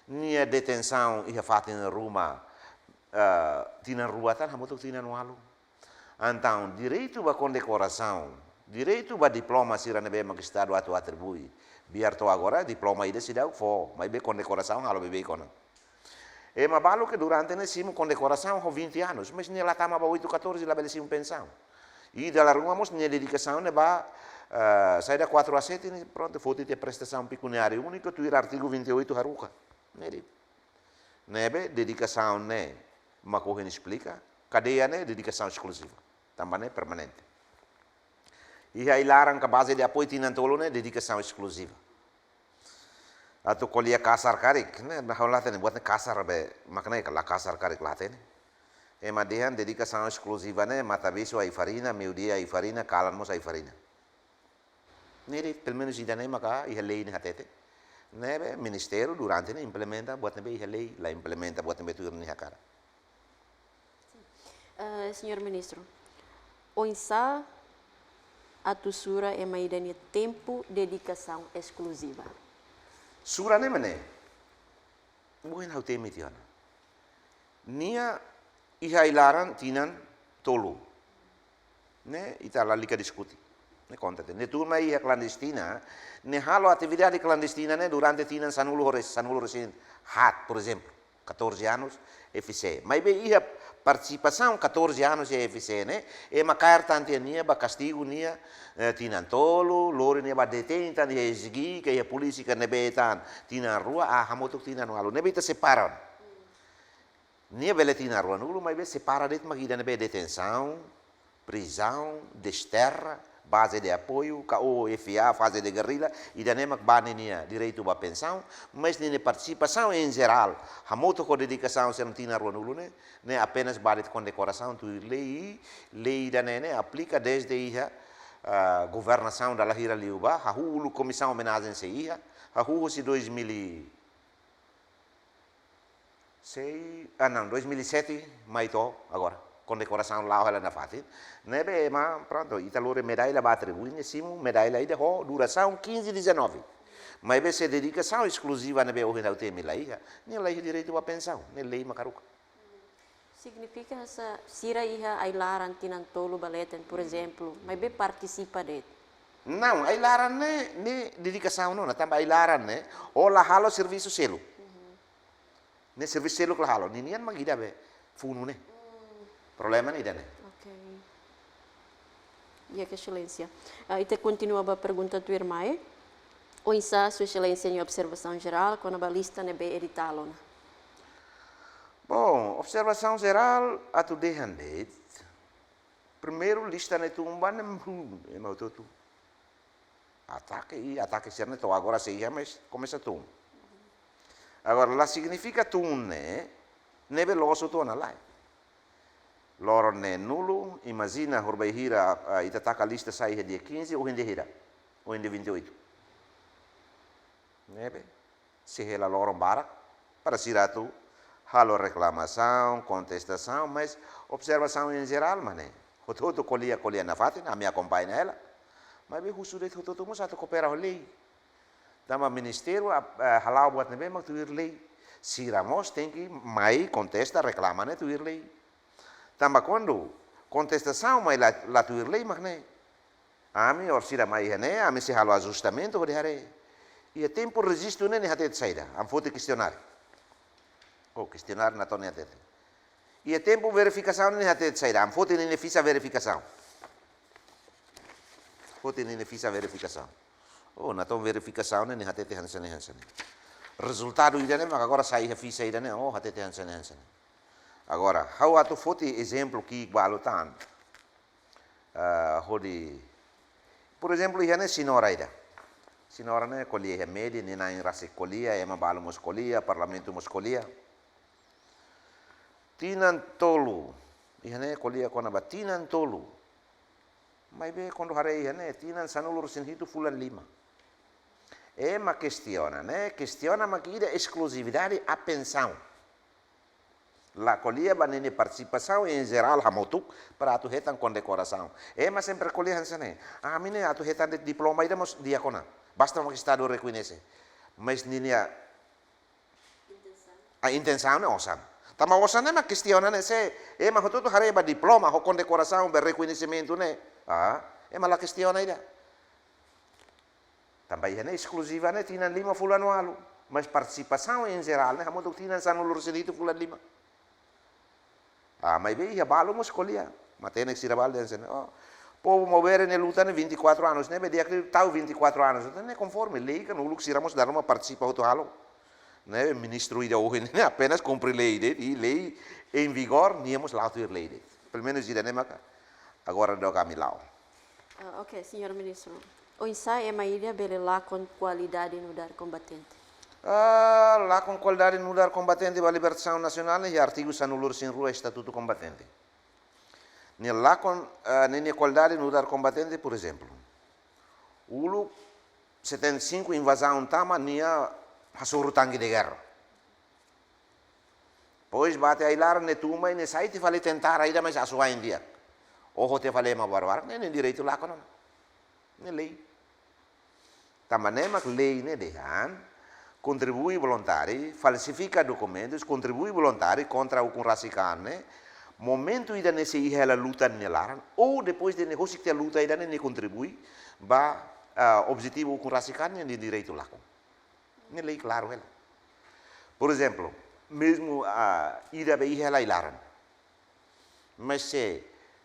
nia detensaun iha fatin ruma, eh, tinan rua tan, hamutuk tinan ualu. Entaun, direitu ba kondekorasaun, direitu ba diploma sira ne'ebé mak Estadu atu atribui. Biar to'o agora diploma ida seidauk fó, maibé kondekorasaun halo beibeik ona. Ema balu ke durante ne'e simu kondekorasaun ho vinte anos, mas nia la tama ba oito catorze, labele simu pensaun. I dala ruma mós nia dedikasaun ne'e ba, eh, saida quatro a sete ne'e, prontu, foti tiha prestasaun pekuniária únika, tuir artigu vinte e oito haruka. Ne'e de'it. Ne'ebé dedikasaun ne'e mak ohin esplika, kadeia ne'e dedikasaun eskluziva. Tanba ne'e permanente. Iha ai-laran ka baze de apoiu tinan tolu ne'e dedikasaun eskluziva. Atu ko'alia kasar karik, ne'e, ha'u la hatene buat ne'e kasar be, mak ne'e ka la kasar karik la hatene. Ema dehan dedikasaun eskluziva ne'e, matabixu ai-farina, meiudia ai-farina, kalan mós ai-farina. Ne'e de'it, pelumenus ida-ne'e maka iha lei ne'e hatete. Ne'ebé ministériu durante ne'e implementa buat ne'ebé iha lei, la implementa buat ne'ebé tuir nia hakarak. Eh, Señór Ministru, oinsá atu sura ema ida-ne'e tempu dedikasaun eskluziva? Sura ne'e mak ne'e. Buin ha'u temi tiha ona. Nia iha ai-laran tinan tolu. Ne'e ita lalika diskute. Ne'e konta tiha. Ne'e turma iha klandestina, ne'e halo atividade klandestina ne'e durante tinan sanulu ho resin, sanulu resin haat, por ezemplu, catorze anos, F C. Maibé iha partisipasaun catorze anos iha F C ne'e, ema kaer tan tiha nia ba kastigu nia, eh, tinan tolu, lori nia ba detein tan iha S G, ka iha polísia ka ne'ebé tan, tinan rua, ah, hamutuk tinan ualu. Ne'ebé ita separa. Nia bele tinan ruanulu, maibé separa de'it mak ida ne'ebé detensaun, prizaun, desterra, baze de apoiu, ka O F A, faze de gerrilla, ida-ne'e mak ba ninia direitu ba pensaun, mas ninia partisipasaun em geral, hamutuk ho dedikasaun sira tinan ruanulu ne'e, ne'e apenas ba de'it kondekorasaun tuir lei, lei ida-ne'e ne'e aplika desde iha, ah, governasaun dala hira liubá, hahú uluk komisaun omenajen sei iha, hahú husi dois mil e seis, ah, não, dois mil e sete, mai to'o agora, kondekorasaun la'o hela nafatin. Ne'ebé ema, pronto, ita lori medalla ba atribui nia simu, medalla ida ho durasaun quinze, dezanove. Maibé se dedikasaun eskluziva ne'ebé ohin ha'u temi la iha, nia la iha direitu ba pensaun, ne'e lei mak haruka. Signifika hanesan sira iha ai-laran tinan tolu ba leten, por ezemplu, maibé partisipa de'it? Não, ai-laran ne'e, ne'e dedikasaun ona, tanba ai-laran ne'e, ó la halo servisu seluk. Ne'e servisu seluk la halo, ninian mak ida be funu ne'e. Problema ne'e ida-ne'e. Ok. Ya, Exelénsia. Ah, ita kontinua ba pergunta tuirmai. Oinsá Sua Exelénsia nia observasaun jerál kona-ba lista ne'ebé editál ona? Bom, observasaun jerál atu dehan de'it. Primeiru lista ne'e tun ba ne'e, hmm, ema hotu-hotu atake i atake sira-ne'e to'o agora sei iha, mas komesa tun. Agora, la signifika tun ne'e, ne'ebé loos hotu ona, lae. Loron neenulu, imajina, horibainhira, ah, ita taka lista sai iha dia quinze, ohin dia hira, ohin dia vinte e oito. Ne'ebé sei hela loron barak para sira atu halo reklamasaun, kontestasaun, mas observasaun em geral mak ne'e. Hotu-hotu ko'alia, ko'alia nafatin, ami akompaña hela. Maibé husu de'it hotu-hotu mós atu koopera ho lei. Tanba ministériu, ah, eh, hala'o buat ne'ebé mak tuir lei. Sira mós tenke mai kontesta, reklama ne'e tuir lei. Tanba kuandu kontestasaun mai la, la tuir lei mak ne'e, ami or sira mai iha ne'e, ami sei halo ajustamentu hodi haree. Iha tempu rejistu ne'e nia hatete saida, ami foti kestionáriu. Oh, kestionáriu natoon nia hatete. Iha tempu verifikasaun ne'e nia hatete saida, ami foti ninia fixa verifikasaun. Foti ninia fixa verifikasaun. Oh, natoon verifikasaun ne'e nia hatete hanesan ne'e, hanesan ne'e. Rezultadu ida-ne'e mak agora sai iha fixa ida-ne'e, oh, hatete hanesan ne'e, hanesan ne'e. Agora, ha'u atu foti ezemplu ki'ik balu tan. Ah, hodi, por ezemplu, iha ne'e señora ida. Señora ne'e ko'alia iha média, nia na'in rasik ko'alia, ema balu mós ko'alia, parlamentu mós ko'alia. Tinan tolu, iha ne'e ko'alia kona-ba tinan tolu. Maibé kuandu haree iha ne'e, tinan sanulu resin hitu fulan lima. Ema kestiona ne'e, kestiona mak ida eskluzividade a pensaun. La ko'alia ba ninia partisipasaun em geral hamutuk para atu hetan kondekorasaun. Ema sempre ko'alia hanesan ne'e. Ami ne'e atu hetan de'it diploma ida mós di'ak ona. Basta mak Estadu rekoñese. Mas ninia, a intensaun ne'e osan. Tanba osan ne'e mak kestiona ne'e se, ema hotu-hotu haree ba diploma, ho kondekorasaun, ba rekoñesimentu ne'e. Ah, ema la kestiona ida. Tanba iha ne'e eskluziva ne'e tinan lima fulan ualu. Mas partisipasaun em geral ne'e hamutuk tinan sanulu resin hitu fulan lima. Ah, maibé iha balu mós ko'alia. Matenek sira balu dehan hanesan ne'e. Oh, povu Maubere nia luta ne'e vinte e quatro anos, ne'ebé di'ak liu tau vinte e quatro anos. Ne'e konforme lei kan uluk sira mós dala ruma partisipa hotu halo. Ne'e ministru ida ohin ne'e apenas kumpre lei de'it, i lei em vigor, nia mós la'o tuir lei de'it. Pelumenus ida-ne'e maka agora daudaun ami la'o. Ah, ok, señór ministru. Oinsá ema ida bele lakon kualidade nu'udar kombatente? Ah, lakon kualidade nu'udar kombatente ba libertasaun nasionál ne'e iha artigu sanulu-resin-rua Estatutu Kombatente. Nia lakon, ah, nia, nia kualidade nu'udar kombatente, por ezemplu, uluk setenta e cinco invazaun tama nia hasoru tanke de guerra. Depois bá tiha ai-laran, nia tun mai, nia sai tiha fali tentara ida, mas asuwa'in di'ak. Oho tiha fali ema barbarak, ne'e nia direitu lakon ona. Ne'e lei. Tanba ne'e mak lei ne'e dehan, kontribui voluntáriu, falsifika dokumentus, kontribui voluntáriu kontra ukun rasik an ne'e, momentu ida ne'e sei iha hela luta nia laran, ou depois de ne'e husik tiha luta ida ne'e, nia kontribui ba, ah, objetivu ukun rasik an nia, nia direitu lakon. Ne'e lei klaru hela. Por ezemplu, mezmu, ah, ida be iha hela ai-laran. Mas se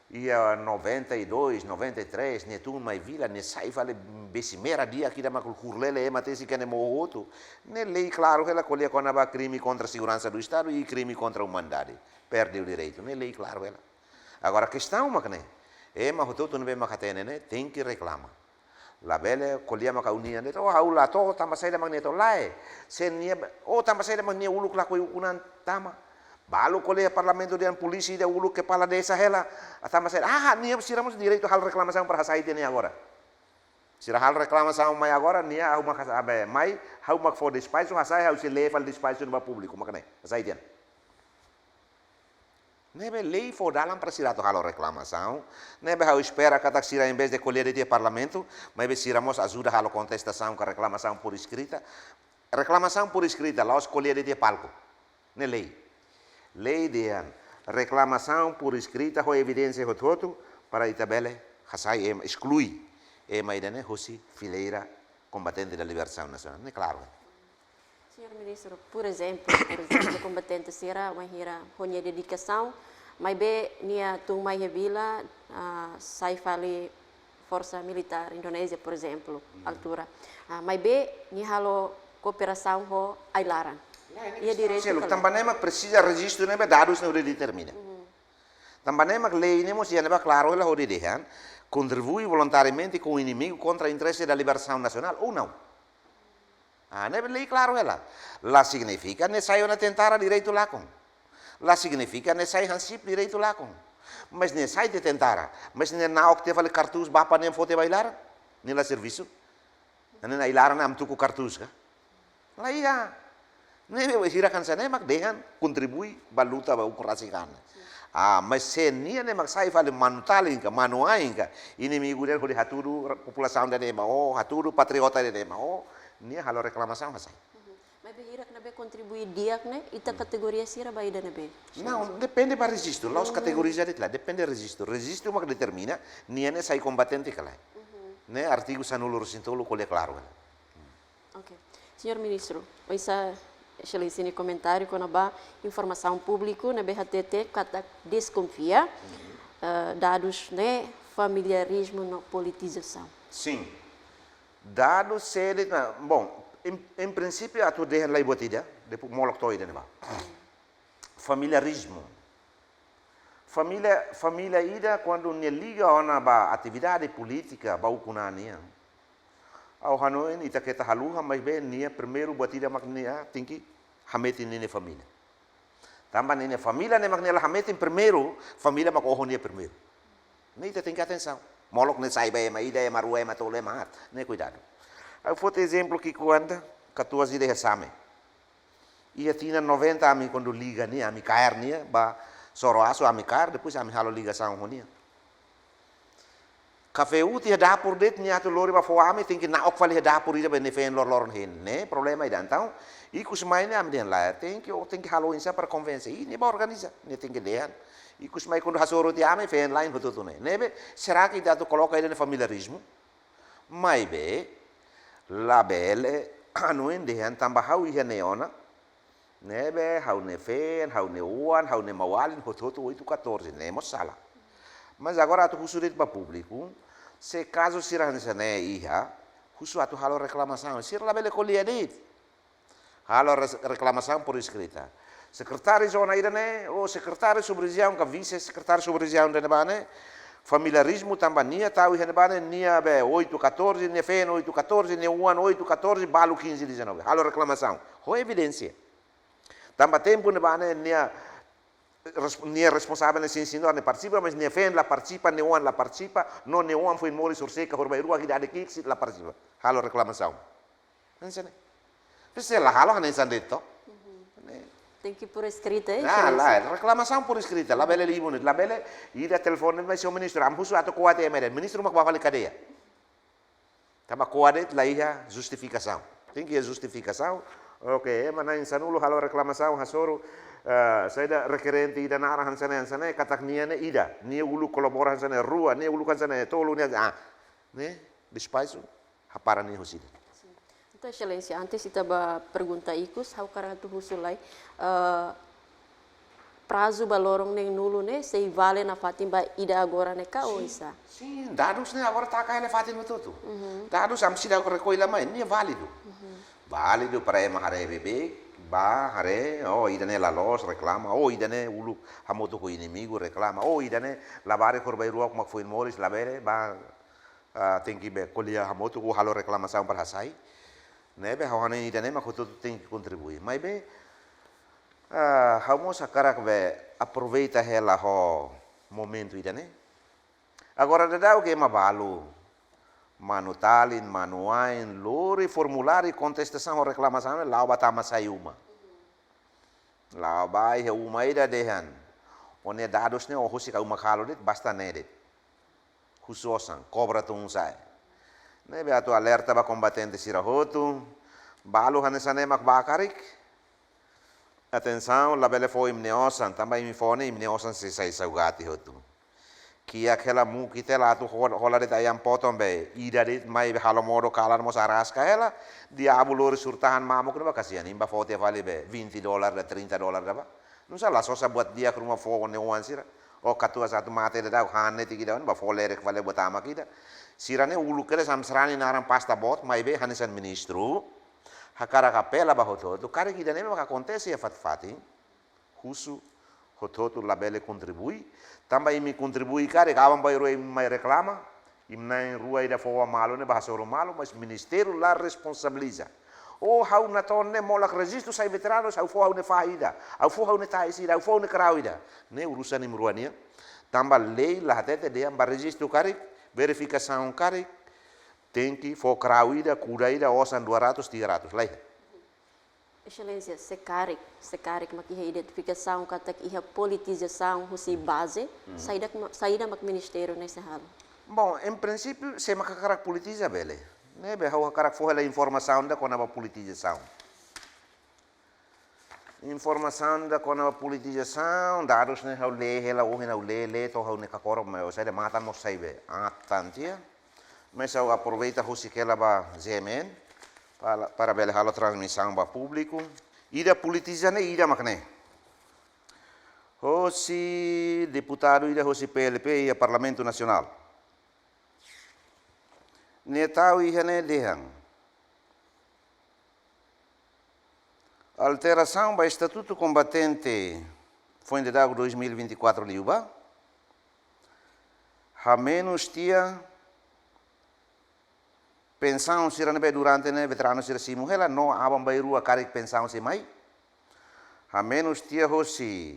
iha noventa e dois, noventa e três, nia tun mai vila, nia sai fali besi mera di'ak ida mak hurlele ema tesi kene mohotu. Ne'e lei klaru hela ko'alia kona-ba krime kontra seguransa do Estadu i krime kontra umanidade. Perde o direitu. Ne'e lei klaru hela. Agora kestaun mak ne'e, ema hotu-hotu ne'ebé mak hatene ne'e, tenke reklama. Labele ko'alia maka ha'u-nian de'it, oh, ha'u la to'o, tanba saida mak nia to'o, lae. Se nia, oh, tanba saida mak nia uluk lakohi ukun an tama. Balu ko'alia iha parlamentu dehan polísia ida uluk kepala desa hela, tanba saida, ah, nia sira mós direitu halo reklamasaun para hasai tiha nia agora. Sira halo reklamasaun mai agora, nia ha'u mak hasai, abe, mai, ha'u mak fó despaxu, hasai, ha'u sei lee fali despaxu ne'e ba públiku, mak ne'e, hasai tiha. Ne'ebé lei fó dalan para sira atu halo reklamasaun. Ne'ebé ha'u espera katak sira, em vez de ko'alia de'it iha parlamentu, maibé sira mós ajuda halo kontestasaun ka reklamasaun por escrita. Reklamasaun por escrita, la'ós ko'alia de'it iha palku. Ne'e lei. Lei dehan reklamasaun por escrita ho evidénsia hotu-hotu para ita bele hasai ema, esklui ema ida ne'e hosi fileira kombatente da libertasaun nasionál. Ne'e klaru. Señór Ministru, por ezemplu, por ezemplu, kombatente sira, wainhira ho nia dedikasaun, maibé nia tun mai iha vila, ah, sai fali forsa militár Indonézia, por ezemplu, altura. Ah, maibé nia halo kooperasaun ho ai-laran. Iha direitu Selu, kala. Tanba ne'e mak presiza rejistu ne'ebé dadus ne'e hodi determina. Tanba ne'e mak lei ne'e mós iha ne'ebá klaru hela hodi dehan, kontribui voluntariamente com o inimigo contra interesse da libertação nacional ou não. Ah, ne'e lei klaru hela. La signifika nia sai ona tentara direitu lakon. La signifika nia sai hansip direitu lakon. Mas nia sai tiha tentara, mas nia na'ok tiha fali kartus bapa nia fó tiha ba ai-laran, nia la servisu. Ne'e ai-laran ne'e ami tuku kartus ka? La iha. Ne'e hirak hanesan ne'e mak dehan kontribui ba luta ba ukun rasik an. Ah, mas se nia ne'e mak sai fali manu-talin ka, manu-ain ka, inimigu de'it hodi hatudu populasaun ida ne'e mak, oh, hatudu patriota ida ne'e mak, oh, nia halo reklamasaun hasai. Maibé hirak ne'ebé kontribui di'ak ne'e, ita kategoria sira ba ida ne'ebé? Não, depende ba rejistu. La'ós kategoriza de'it lae, depende rejistu. Rejistu mak determina nia ne'e sai kombatente ka lae. Ne'e artigu sanulu-resin-tolu ko'alia klaru hela. Ok. Señór Ministru, oinsá Exelénsia nia komentáriu kona-ba informasaun públiku ne'ebé hatete katak deskonfia, eh, dadus ne'e familiarizmu no politizasaun? Sin. Dadus sé de'it, bom, em, em princípio atu dehan lai buat ida, depois molok to'o ida-ne'ebá. Familiarizmu. Família, família ida kuandu nia liga ona ba atividade polítika ba ukun an nian, ha'u hanoin ita keta haluha, maibé nia primeiru buat ida mak nia tenke hametin ninia família. Tanba ninia família ne'e mak nia la hametin primeiru, família mak oho nia primeiru. Ne'e ita tenke atensaun. Molok nia sai ba ema ida, ema rua, ema tolu, ema haat. Ne'e kuidadu. Ha'u foti ezemplu ki'ik ida, katuas ida iha Same. Iha tinan noventa ami kuandu liga nia, ami kaer nia ba Soroasu, ami kaer, depois ami halo ligasaun ho nia. Kafé uti iha dapur de'it, nia atu lori ba fó ami, tenke na'ok fali iha dapur ida be nia feen loroloron hein. Ne'e problema ida. Entaun ikus mai ne'e ami dehan lae, tenke, o tenke halo oinsá para konvense. I nia bá organiza, nia tenke dehan. Ikus mai kuandu hasoru tiha ami, feen la'en hotu-hotu ne'e. Ne'ebé, será que ita atu koloka ida ne'e familiarizmu? Maibé, labele hanoin dehan tanba ha'u iha ne'e ona, ne'ebé ha'u-nia feen, ha'u-nia oan, ha'u-nia maun-alin hotu-hotu oito catorze, ne'e mós sala. Mas agora atu husu de'it ba públiku, se kazu sira hanesan ne'e iha, husu atu halo reklamasaun, sira labele ko'alia de'it. Halo res-, reklamasaun por eskrita. Sekretáriu zona ida ne'e, ou sekretáriu sub-rejiaun ka vise-sekretáriu sub-rejiaun ida ne'ebá ne'e, familiarizmu tanba nia tau iha ne'ebá ne'e, nia be oito catorze, nia feen oito catorze, nia oan oito catorze, balu quinze dezanove. Halo reklamasaun. Ho evidénsia. Tanba tempu ne'ebá ne'e, nia res-, nia responsavel ne'e sin, sin, nia partisipa, mas nia feen la partisipa, nia oan la partisipa, no nia oan foin moris horisehik ka horibairuak, idade ki'ik, sira la partisipa. Halo reklamasaun. Hanesan ne'e. Presiza la halo hanesan de'it. Ne'e. Tenke por eskrita, eh, Ah, Exelénsia. La, reklamasaun por eskrita, labele liu ne'e, labele ida telefone mai husu ministru, ami husu atu ko'a tiha ema ida, ministru mak bá fali kadeia. Tanba ko'a de'it la iha justifikasaun. Tenke iha justifikasaun. Oke, ema na'in sanulu halo reklamasaun, hasoru, eh, saida, rekerente ida naran hanesan ne'e, hanesan ne'e, katak nia ne'e ida, nia uluk kolabora hanesan ne'e, rua, nia uluk hanesan ne'e, tolu, nia, ah, ne'e, despaixu, hapara nia husi ida. Sin. Entaun, Exelénsia, antes ita bá pergunta ikus, ha'u hakarak atu husu lai, eh, prazu ba loron neenulu ne'e, sei vale nafatin ba ida agora ne'e ka oinsá? Sin, sin, dadus ne'e agora taka hela fatin hotu-hotu. Dadus ami seidauk rekolla mai, ne'e válidu. Válidu para ema haree beibeik, bá haree, oh, ida ne'e la loos, reklama, oh, ida ne'e uluk hamutuk ho inimigu, reklama, oh, ida ne'e labarik horibairuak mak foin moris, labele, bá, ah, tenke be ko'alia hamutuk, ou halo reklamasaun para hasai. Ne'ebé ha'u hanoin ida ne'e mak hotu-hotu tenke kontribui. Maibé, ah, ha'u mós hakarak be aproveita hela ho momentu ida ne'e. Agora daudaun ema balu, manu-talin, manu-ain, lori formuláriu kontestasaun ho reklamasaun, la'o bá tama sai uma. La'o bá iha uma ida dehan: "Ó-nia dadus ne'e ó husik uma halo de'it, basta ne'e de'it." Husu osan, kobra tun sa'e. Ne'ebé atu alerta ba kombatente sira hotu, balu hanesan ne'e mak bá karik. Atensaun, labele fó imi-nia osan, tanba imi fó ne'e imi-nia osan sei sai saugati hotu. Kiak hela, mukit hela, atu hol-, hola de'it ayam-potong be, ida de'it mai be halo modo kalan mós araska hela, diabu lori surtahan mamuk ne'ebá kasian, imi bá fó tiha fali be, vinte dólar ida, trinta dólar ida bá. Nusá la sosa buat di'ak ruma fó ne'e oan sira. Ó katuas atu mate daudauk han netik ida, bá fó lerek fali buat amak ida. Sira ne'e uluk kedas sarani naran pasta boot, maibé hanesan ministru hakarak apela ba hotu-hotu, karik ida ne'e mak akontese iha fatin-fatin, husu hotu-hotu labele kontribui, tanba imi kontribui karik, aban-bainrua imi mai reklama, imi na'in-rua ida fó ba malu ne'e bá hasoru malu, mas ministériu la responsabiliza. Oh, ha'u natoon ne'e molok rejistu sai veteranu, ha'u fó ha'u-nia fahi ida, ha'u fó ha'u-nia tais ida, ha'u fó ha'u-nia karau ida. Ne'e urusan imi rua nian. Tanba lei la hatete dehan bá rejistu karik, verifikasaun karik, tenke fó karau ida, kuda ida, osan dua ratus, tiga ratus, lae. Exelénsia, se karik, se karik mak iha identifikasaun katak iha politizasaun husi baze, saida mak, saida mak ministériu ne'e sei halo? Bom, em princípio, sé mak hakarak politiza bele. Ne'ebé ha'u hakarak fó hela informasaun ida kona-ba politizasaun. Informasaun ida kona-ba politizasaun, dadus ne'e ha'u lee hela, ohin ha'u lee, lee to'o ha'u-nia kakorok, mas saida, matan mós sai be, ah, tantia. Mas ha'u aproveita husik hela ba G M N, para, para bele halo transmisaun ba públiku. Ida politiza ne'e, ida mak ne'e. Hosi deputadu ida hosi P L P iha Parlamentu Nasionál. Nia tau iha ne'e dehan: alterasaun ba estatutu kombatente foin daudauk dois mil e vinte e quatro liubá, hamenus tiha pensaun sira ne'ebé durante ne'e veteranu sira simu hela, no aban-bainrua karik pensaun sei mai. Hamenus tiha hosi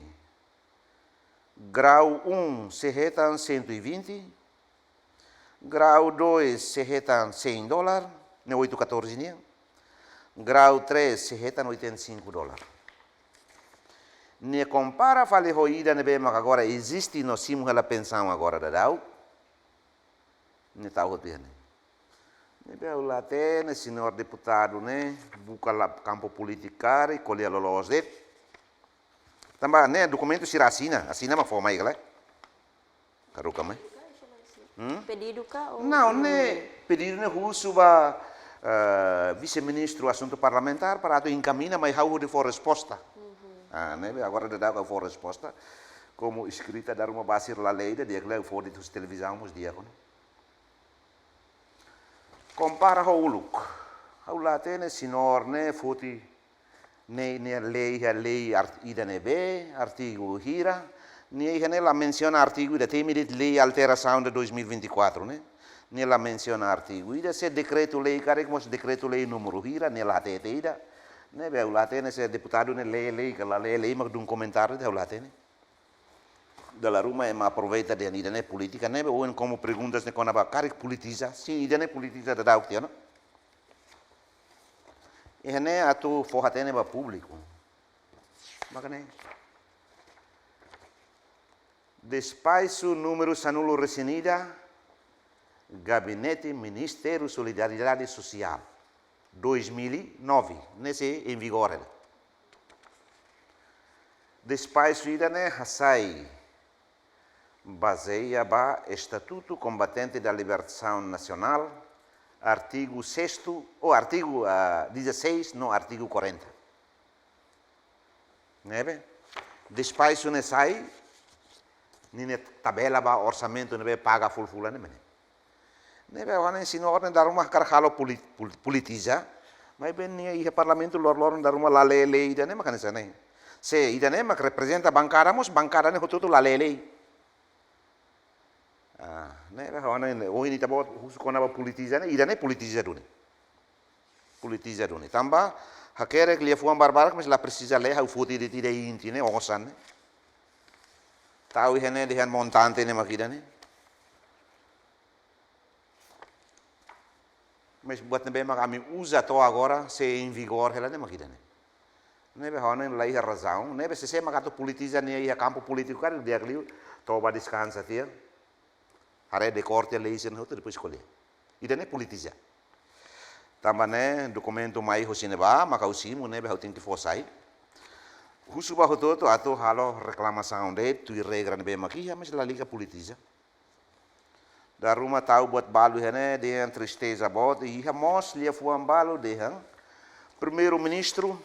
grau um sei hetan cento e vinte, grau dois sei hetan cem dólar, ne'e oito catorze nian. Grau três sei hetan oitenta e cinco dólar. Nia kompara fali ho ida ne'ebé mak agora eziste no simu hela pensaun agora daudaun. Nia tau hotu iha ne'e. Ne'ebé ha'u la hatene, señór deputadu ne'e buka la kampu polítika karik, ko'alia loloos de'it. Tanba ne'e dokumentu sira asina, asina mak fó mai ka lae? Haruka mai. Hmm? Pedidu ka ou? Não, ne'e pedidu ne'e husu ba, eh, vise-ministru asuntu parlamentár para atu enkamiña mai ha'u hodi fó resposta. Ah, ne'ebé agora daudauk ha'u fó resposta. Komu eskrita dala ruma ba sira la lee ida, di'ak liu ha'u fó de'it husi televizaun mós di'ak ona. Kompara ho uluk. Ha'u la hatene señór ne'e foti Ne'e, ne'e lei, iha lei art-, ida ne'ebé, artigu hira, ne'e iha ne'e la mensiona artigu ida, temi de'it lei alterasaun de dois mil e vinte e quatro, ne'e. Ne'e la mensiona artigu ida, se dekretu-lei karik mós dekretu-lei númeru hira, ne'e la hatete ida. Ne'ebé ha'u la hatene se deputadu ne'e lee lei, ka la lee lei, mak dun komentáriu de'it ha'u la hatene. Dala ruma ema aproveita dehan ida-ne'e polítika, ne'ebé ohin komu perguntas ne'e kona-ba karik politiza, sin, ida-ne'e politiza daudauk tiha ona. Iha ne'e atu fó hatene ba públiku. Maka ne'e. Despaxu númeru sanulu-resin-ida, Gabinete Ministériu Solidariedade Sosiál, dois mil e nove, ne'e sei em vigor hela. Despaxu ida-ne'e hasai bazeia ba Estatutu Combatente da Libertação Nacional, artigu sexto, ou artigu, ah, dezasseis, no artigu quarenta. Ne'ebé? Despaxu ne'e sai, ninia tabela ba orsamentu ne'ebé paga fulan-fulan ne'e mak ne'e. Ne'ebé ohin señór ne'e dala ruma hakarak halo polit-, pol-, politiza, maibé nia iha parlamentu loroloron dala ruma la lee lei ida-ne'e mak hanesan ne'e. Se ida-ne'e mak reprezenta bankada mós, bankada ne'e hotu-hotu la lee lei. Ah, ne'ebé ohin, ohin ita-boot husu kona-ba politiza ne'e, ida-ne'e politiza duni. Politiza duni. Tanba hakerek liafuan barbarak, mas la presiza lee, ha'u foti de'it ida inti ne'e, osan ne'e. Tau iha ne'e dehan montante ne'e mak ida-ne'e. Mas buat ne'ebé mak ami uza to'o agora, sei em vigor hela ne'e mak ida-ne'e. Ne'ebé ha'u hanoin la iha razaun, ne'ebé sé-sé mak atu politiza nia iha kampu polítiku karik di'ak liu, toba deskansa tiha. Haree dekór tiha lei sira-ne'e hotu, depois ko'alia. Ida-ne'e politiza. Tanba ne'e dokumentu mai hosi ne'ebá, maka ha'u simu, ne'ebé ha'u tenke fó sai. Husu ba hotu-hotu atu halo reklamasaun de'it, tuir regra ne'ebé mak iha, mas lalika politiza. Dala ruma tau buat balu iha ne'e, dehan tristeza boot, iha mós liafuan balu dehan Primeiru-Ministru,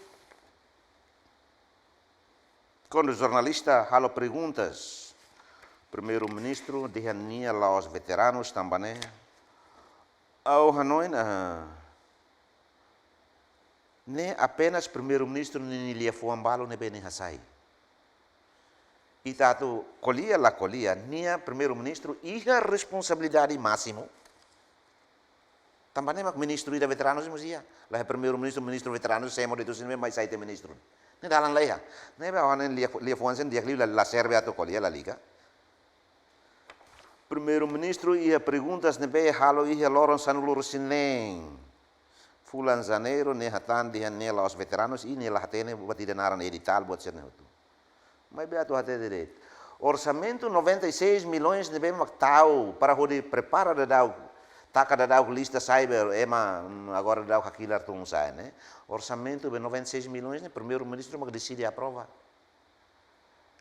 kuandu jornalista halo perguntas, Primeiru-Ministru dehan nia la'ós veteranus tanba ne'e. Ha'u hanoin, ah, ne'e apenas Primeiru-Ministru ninia liafuan balu ne'ebé nia hasai. Ita atu ko'alia la ko'alia, nia Primeiru-Ministru iha responsabilidade másimu. Tanba ne'e mak ministru ida veteranus mós iha. La iha Primeiru-Ministru, ministru veteranus, semo de'it husi ne'ebé mai sai tiha ministru. Ne'e dalan la iha. Ne'ebé ha'u hanoin lia, liafuan sira-ne'e di'ak liu la, la serve atu ko'alia, lalika. Primeiru-Ministru iha perguntas ne'ebé halo iha loron sanulu-resin-neen fulan Janeiru, nia hatán dehan nia la'ós veteranus, i nia la hatene buat ida naran editál, buat sira-ne'e hotu. Maibé atu hatete de'it. Orsamentu noventa e seis milhões ne'ebé mak tau para hodi prepara daudaun, taka daudaun lista sira ne'ebé ema, mm, agora daudaun hakilar tun sa'e ne'e. Orsamentu be noventa e seis milhões ne'e Primeiru-Ministru mak deside aprova.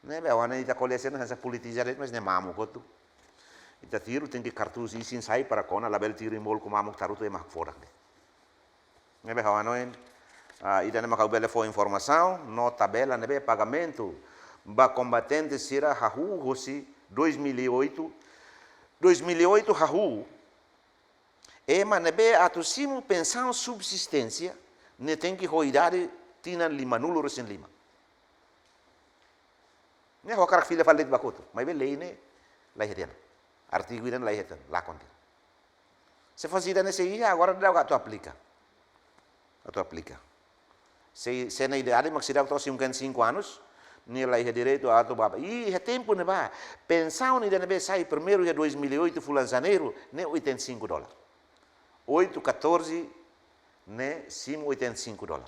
Ne'ebé ha'u hanoin ita ko'alia sira-ne'e hanesan politiza de'it, mas ne'e mamuk hotu. Ita tiru tenke kartús isin sai para kona, labele tiru imbol ku mamuk tarutu ema hakfodak de'it. Ne'ebé ha'u hanoin, ah, ida-ne'e mak ha'u bele fó informasaun, no tabela ne'ebé pagamentu ba kombatente sira hahú hosi dois mil e oito, dois mil e oito hahú, ema ne'ebé atu simu pensaun subsisténsia, ne'e tenke ho idade tinan limanulu-resin-lima. Ne'e ha'u hakarak fila fali de'it ba kotuk, maibé lei ne'e la iha tiha ona. Artigu ida-ne'e la iha tiha ona, lakon tiha ona. Se fazida ne'e sei iha, agora daudaun atu aplika. Atu aplika. Se, se nia idade mak seidauk to'o cinquenta e cinco anos, nia la iha direitu atu ba. I iha tempu ne'ebá, pensaun ida ne'ebé sai primeiru iha dois mil e oito fulan Janeiru, ne'e oitenta e cinco dólar. Oito catorze, ne'e simu oitenta e cinco dólar.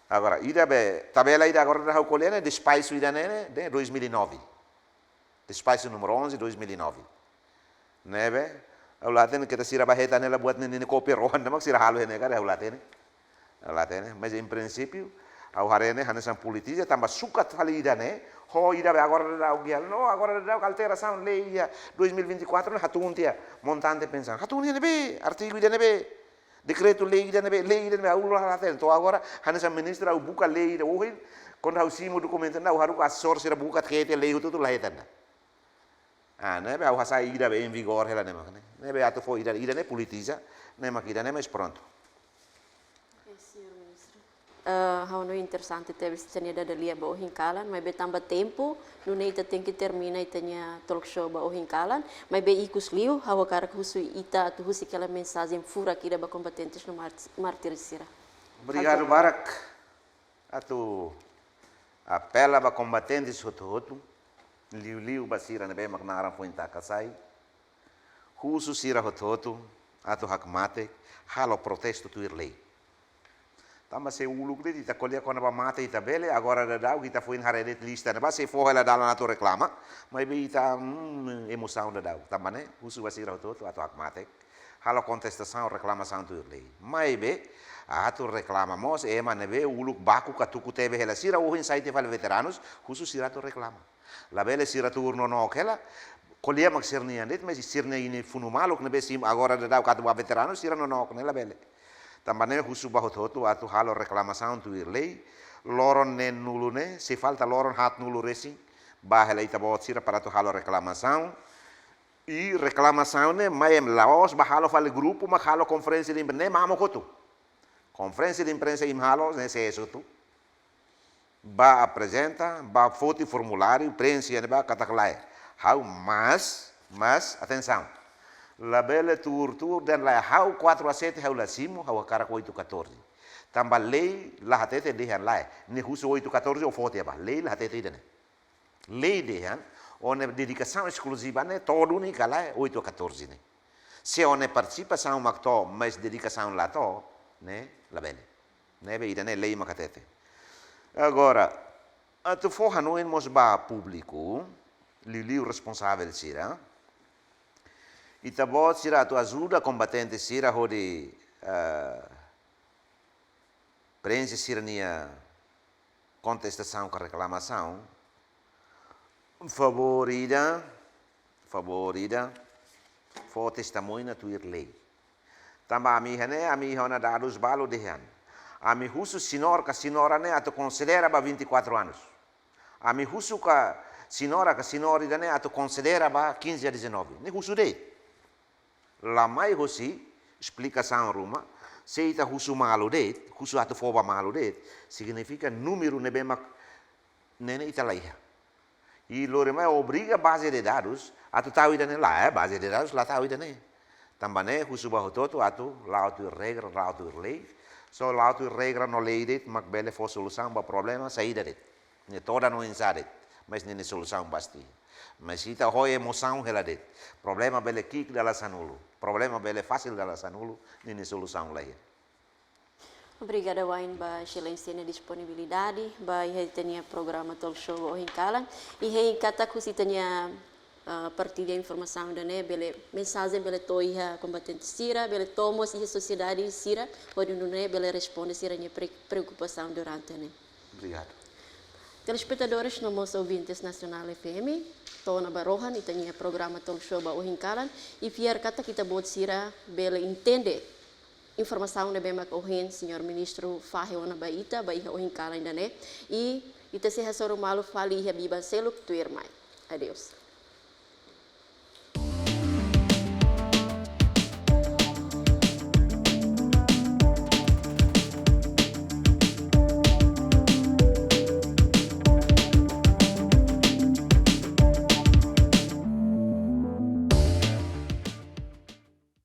Agora, ida be, tabela ida agora daudaun ha'u ko'alia ne'e, despaxu ida-ne'e, ne'e, de dois mil e nove. Despaxu númeru onze, dois mil e nove. Ne'ebé, ha'u la hatene katak sira ba hetan hela buat ne'e, ne'e kópia rohan, ne'e mak sira halo iha ne'e karik, ha'u la hatene. Ha'u la hatene, mas em princípio, ha'u haree ne'e, hanesan politiza, tanba sukat fali ida-ne'e, ho ida be agora daudaun ha'u ko'alia, no, agora daudaun ha'u ko'alia alterasaun lei iha dois mil e vinte e quatro ne'e hatún tiha, montante pensaun. Hatún iha ne'ebé, artigu ida ne'ebé. Dekretu-lei ida ne'ebé, lei ida ne'ebé, ha'u la hatene. To'o agora, hanesan ministru ha'u buka lei ida ohin, kuandu ha'u simu dokumentu ne'e, ha'u haruka asesór sira buka kete lei hotu-hotu la hetan ida. Ah, ne'ebé ha'u hasai ida be em vigor hela ne'e mak ne'e. Ne'ebé atu fó ida, ida-ne'e politiza, ne'e mak ida-ne'e mas prontu. Ok, señór ministru. Eh, ha'u hanoin interesante tebes ita-nia dada lia ba ohin kalan, maibé tanba tempu, nune'e ita tenke termina ita-nia talk show ba ohin kalan, maibé ikusliu, ha'u hakarak husu ita atu husik hela mensajen furak ida ba kombatentes no mart-, mártir sira. Obrigadu barak. Atu apela ba kombatentes hotu-hotu, liuliu ba sira ne'ebé mak naran foin taka sai. Husu sira hotu-hotu atu hakmatek, halo protestu tuir lei. Tanba se uluk de'it ita ko'alia kona-ba mate ita bele, agora daudaun ita foin haree de'it lista ne'ebá, sei fó hela dalan atu reklama, maibé ita, hmm, emosaun daudaun. Tanba ne'e, husu ba sira hotu-hotu atu hakmatek, halo kontestasaun, reklamasaun tuir lei. Maibé, atu reklama mós ema ne'ebé uluk baku ka tuku tebe hela sira, ohin sai tiha fali veteranus, husu sira atu reklama. Labele sira tuur nonook hela, ko'alia mak sira-nian de'it, mas sira-nia funu maluk ne'ebé simu agora daudaun atu ba veteranus, sira nonook ne'e labele. Tanba ne'e husu ba hotu-hotu atu halo reklamasaun tuir lei, loron neen-nulu ne'e, sei falta loron haat-nulu resin, ba hela ita-boot sira para atu halo reklamasaun. I reklamasaun ne'e mai em la'ós ba halo fali grupu, mak halo konferénsia de imprensa, ne'e mamuk hotu. Konferénsia de imprensa imi halo, ne'e sees hotu. Ba aprezenta, ba foti formuláriu, preenxe, ne'ebá katak lae. Ha'u mas, mas, atensaun. Labele tuur-tuur dehan lae ha'u quatro a sete ha'u la simu, ha'u hakarak oito catorze. Tanba lei la hatete dehan lae, ne'e husu oito catorze ou foti ba. Lei la hatete ida-ne'e. Lei dehan, ó-nia dedikasaun eskluziva ne'e to'o duni ka lae oito a catorze ne'e. Se ó-nia partisipasaun mak to'o, mas dedikasaun la to'o, ne'e labele. Ne'ebé ida-ne'e lei mak hatete. Agora, atu fó hanoin mós ba públiku, liuliu responsavel sira. Ita-boot sira atu ajuda kombatente sira hodi, eh, preenxe sira-nia kontestasaun ka reklamasaun, favór ida, favór ida, fó testemuña tuir lei. Tanba ami iha ne'e, ami iha ona dadus balu dehan. Ami husu señór ka señora ne'e atu konsidera ba vinte e quatro anos. Ami husu ka señora ka señór ida-ne'e atu konsidera ba quinze a dezanove. Ne'e husu de'it. La mai hosi esplikasaun ruma, se ita husu malu de'it, husu atu fó ba malu de'it, signifika númeru ne'ebé mak ne'e ne'e ita la iha. I lori mai obriga baze de dadus atu tau ida-ne'e lae, baze de dadus la tau ida-ne'e. Tanba ne'e husu ba hotu-hotu atu la'o tuir regra, la'o tuir lei. Só la'o tuir regra no lei de'it mak bele fó solusaun ba problema saida de'it. Ne'e todan oinsá de'it, mas ne'e nia solusaun pasti. Mas ita ho emosaun hela de'it. Problema bele ki'ik dala sanulu. Problema bele fasil dala sanulu, ne'e nia solusaun la iha. Obrigada wa'in ba Exelénsia nia disponibilidade ba iha ita-nia programa talk show ohin kalan. I hein katak husi ita-nia, ah, partilla informasaun ida-ne'e bele mensajen bele to'o iha kombatente sira, bele to'o mós iha sosiedade sira, hodi nune'e bele responde sira-nia pre-, preokupasaun durante ne'e. Obrigadu. Telespetadores no mós ouvintes Nasionál F M, to'o ona ba rohan ita-nia programa talk show ba ohin kalan, i fiar katak ita-boot sira bele entende informasaun ne'ebé mak ohin Señór Ministru fahe ona ba ita, ba iha ohin kalan ida-ne'e, i ita sei hasoru malu fali iha biban seluk tuirmai. Adeus.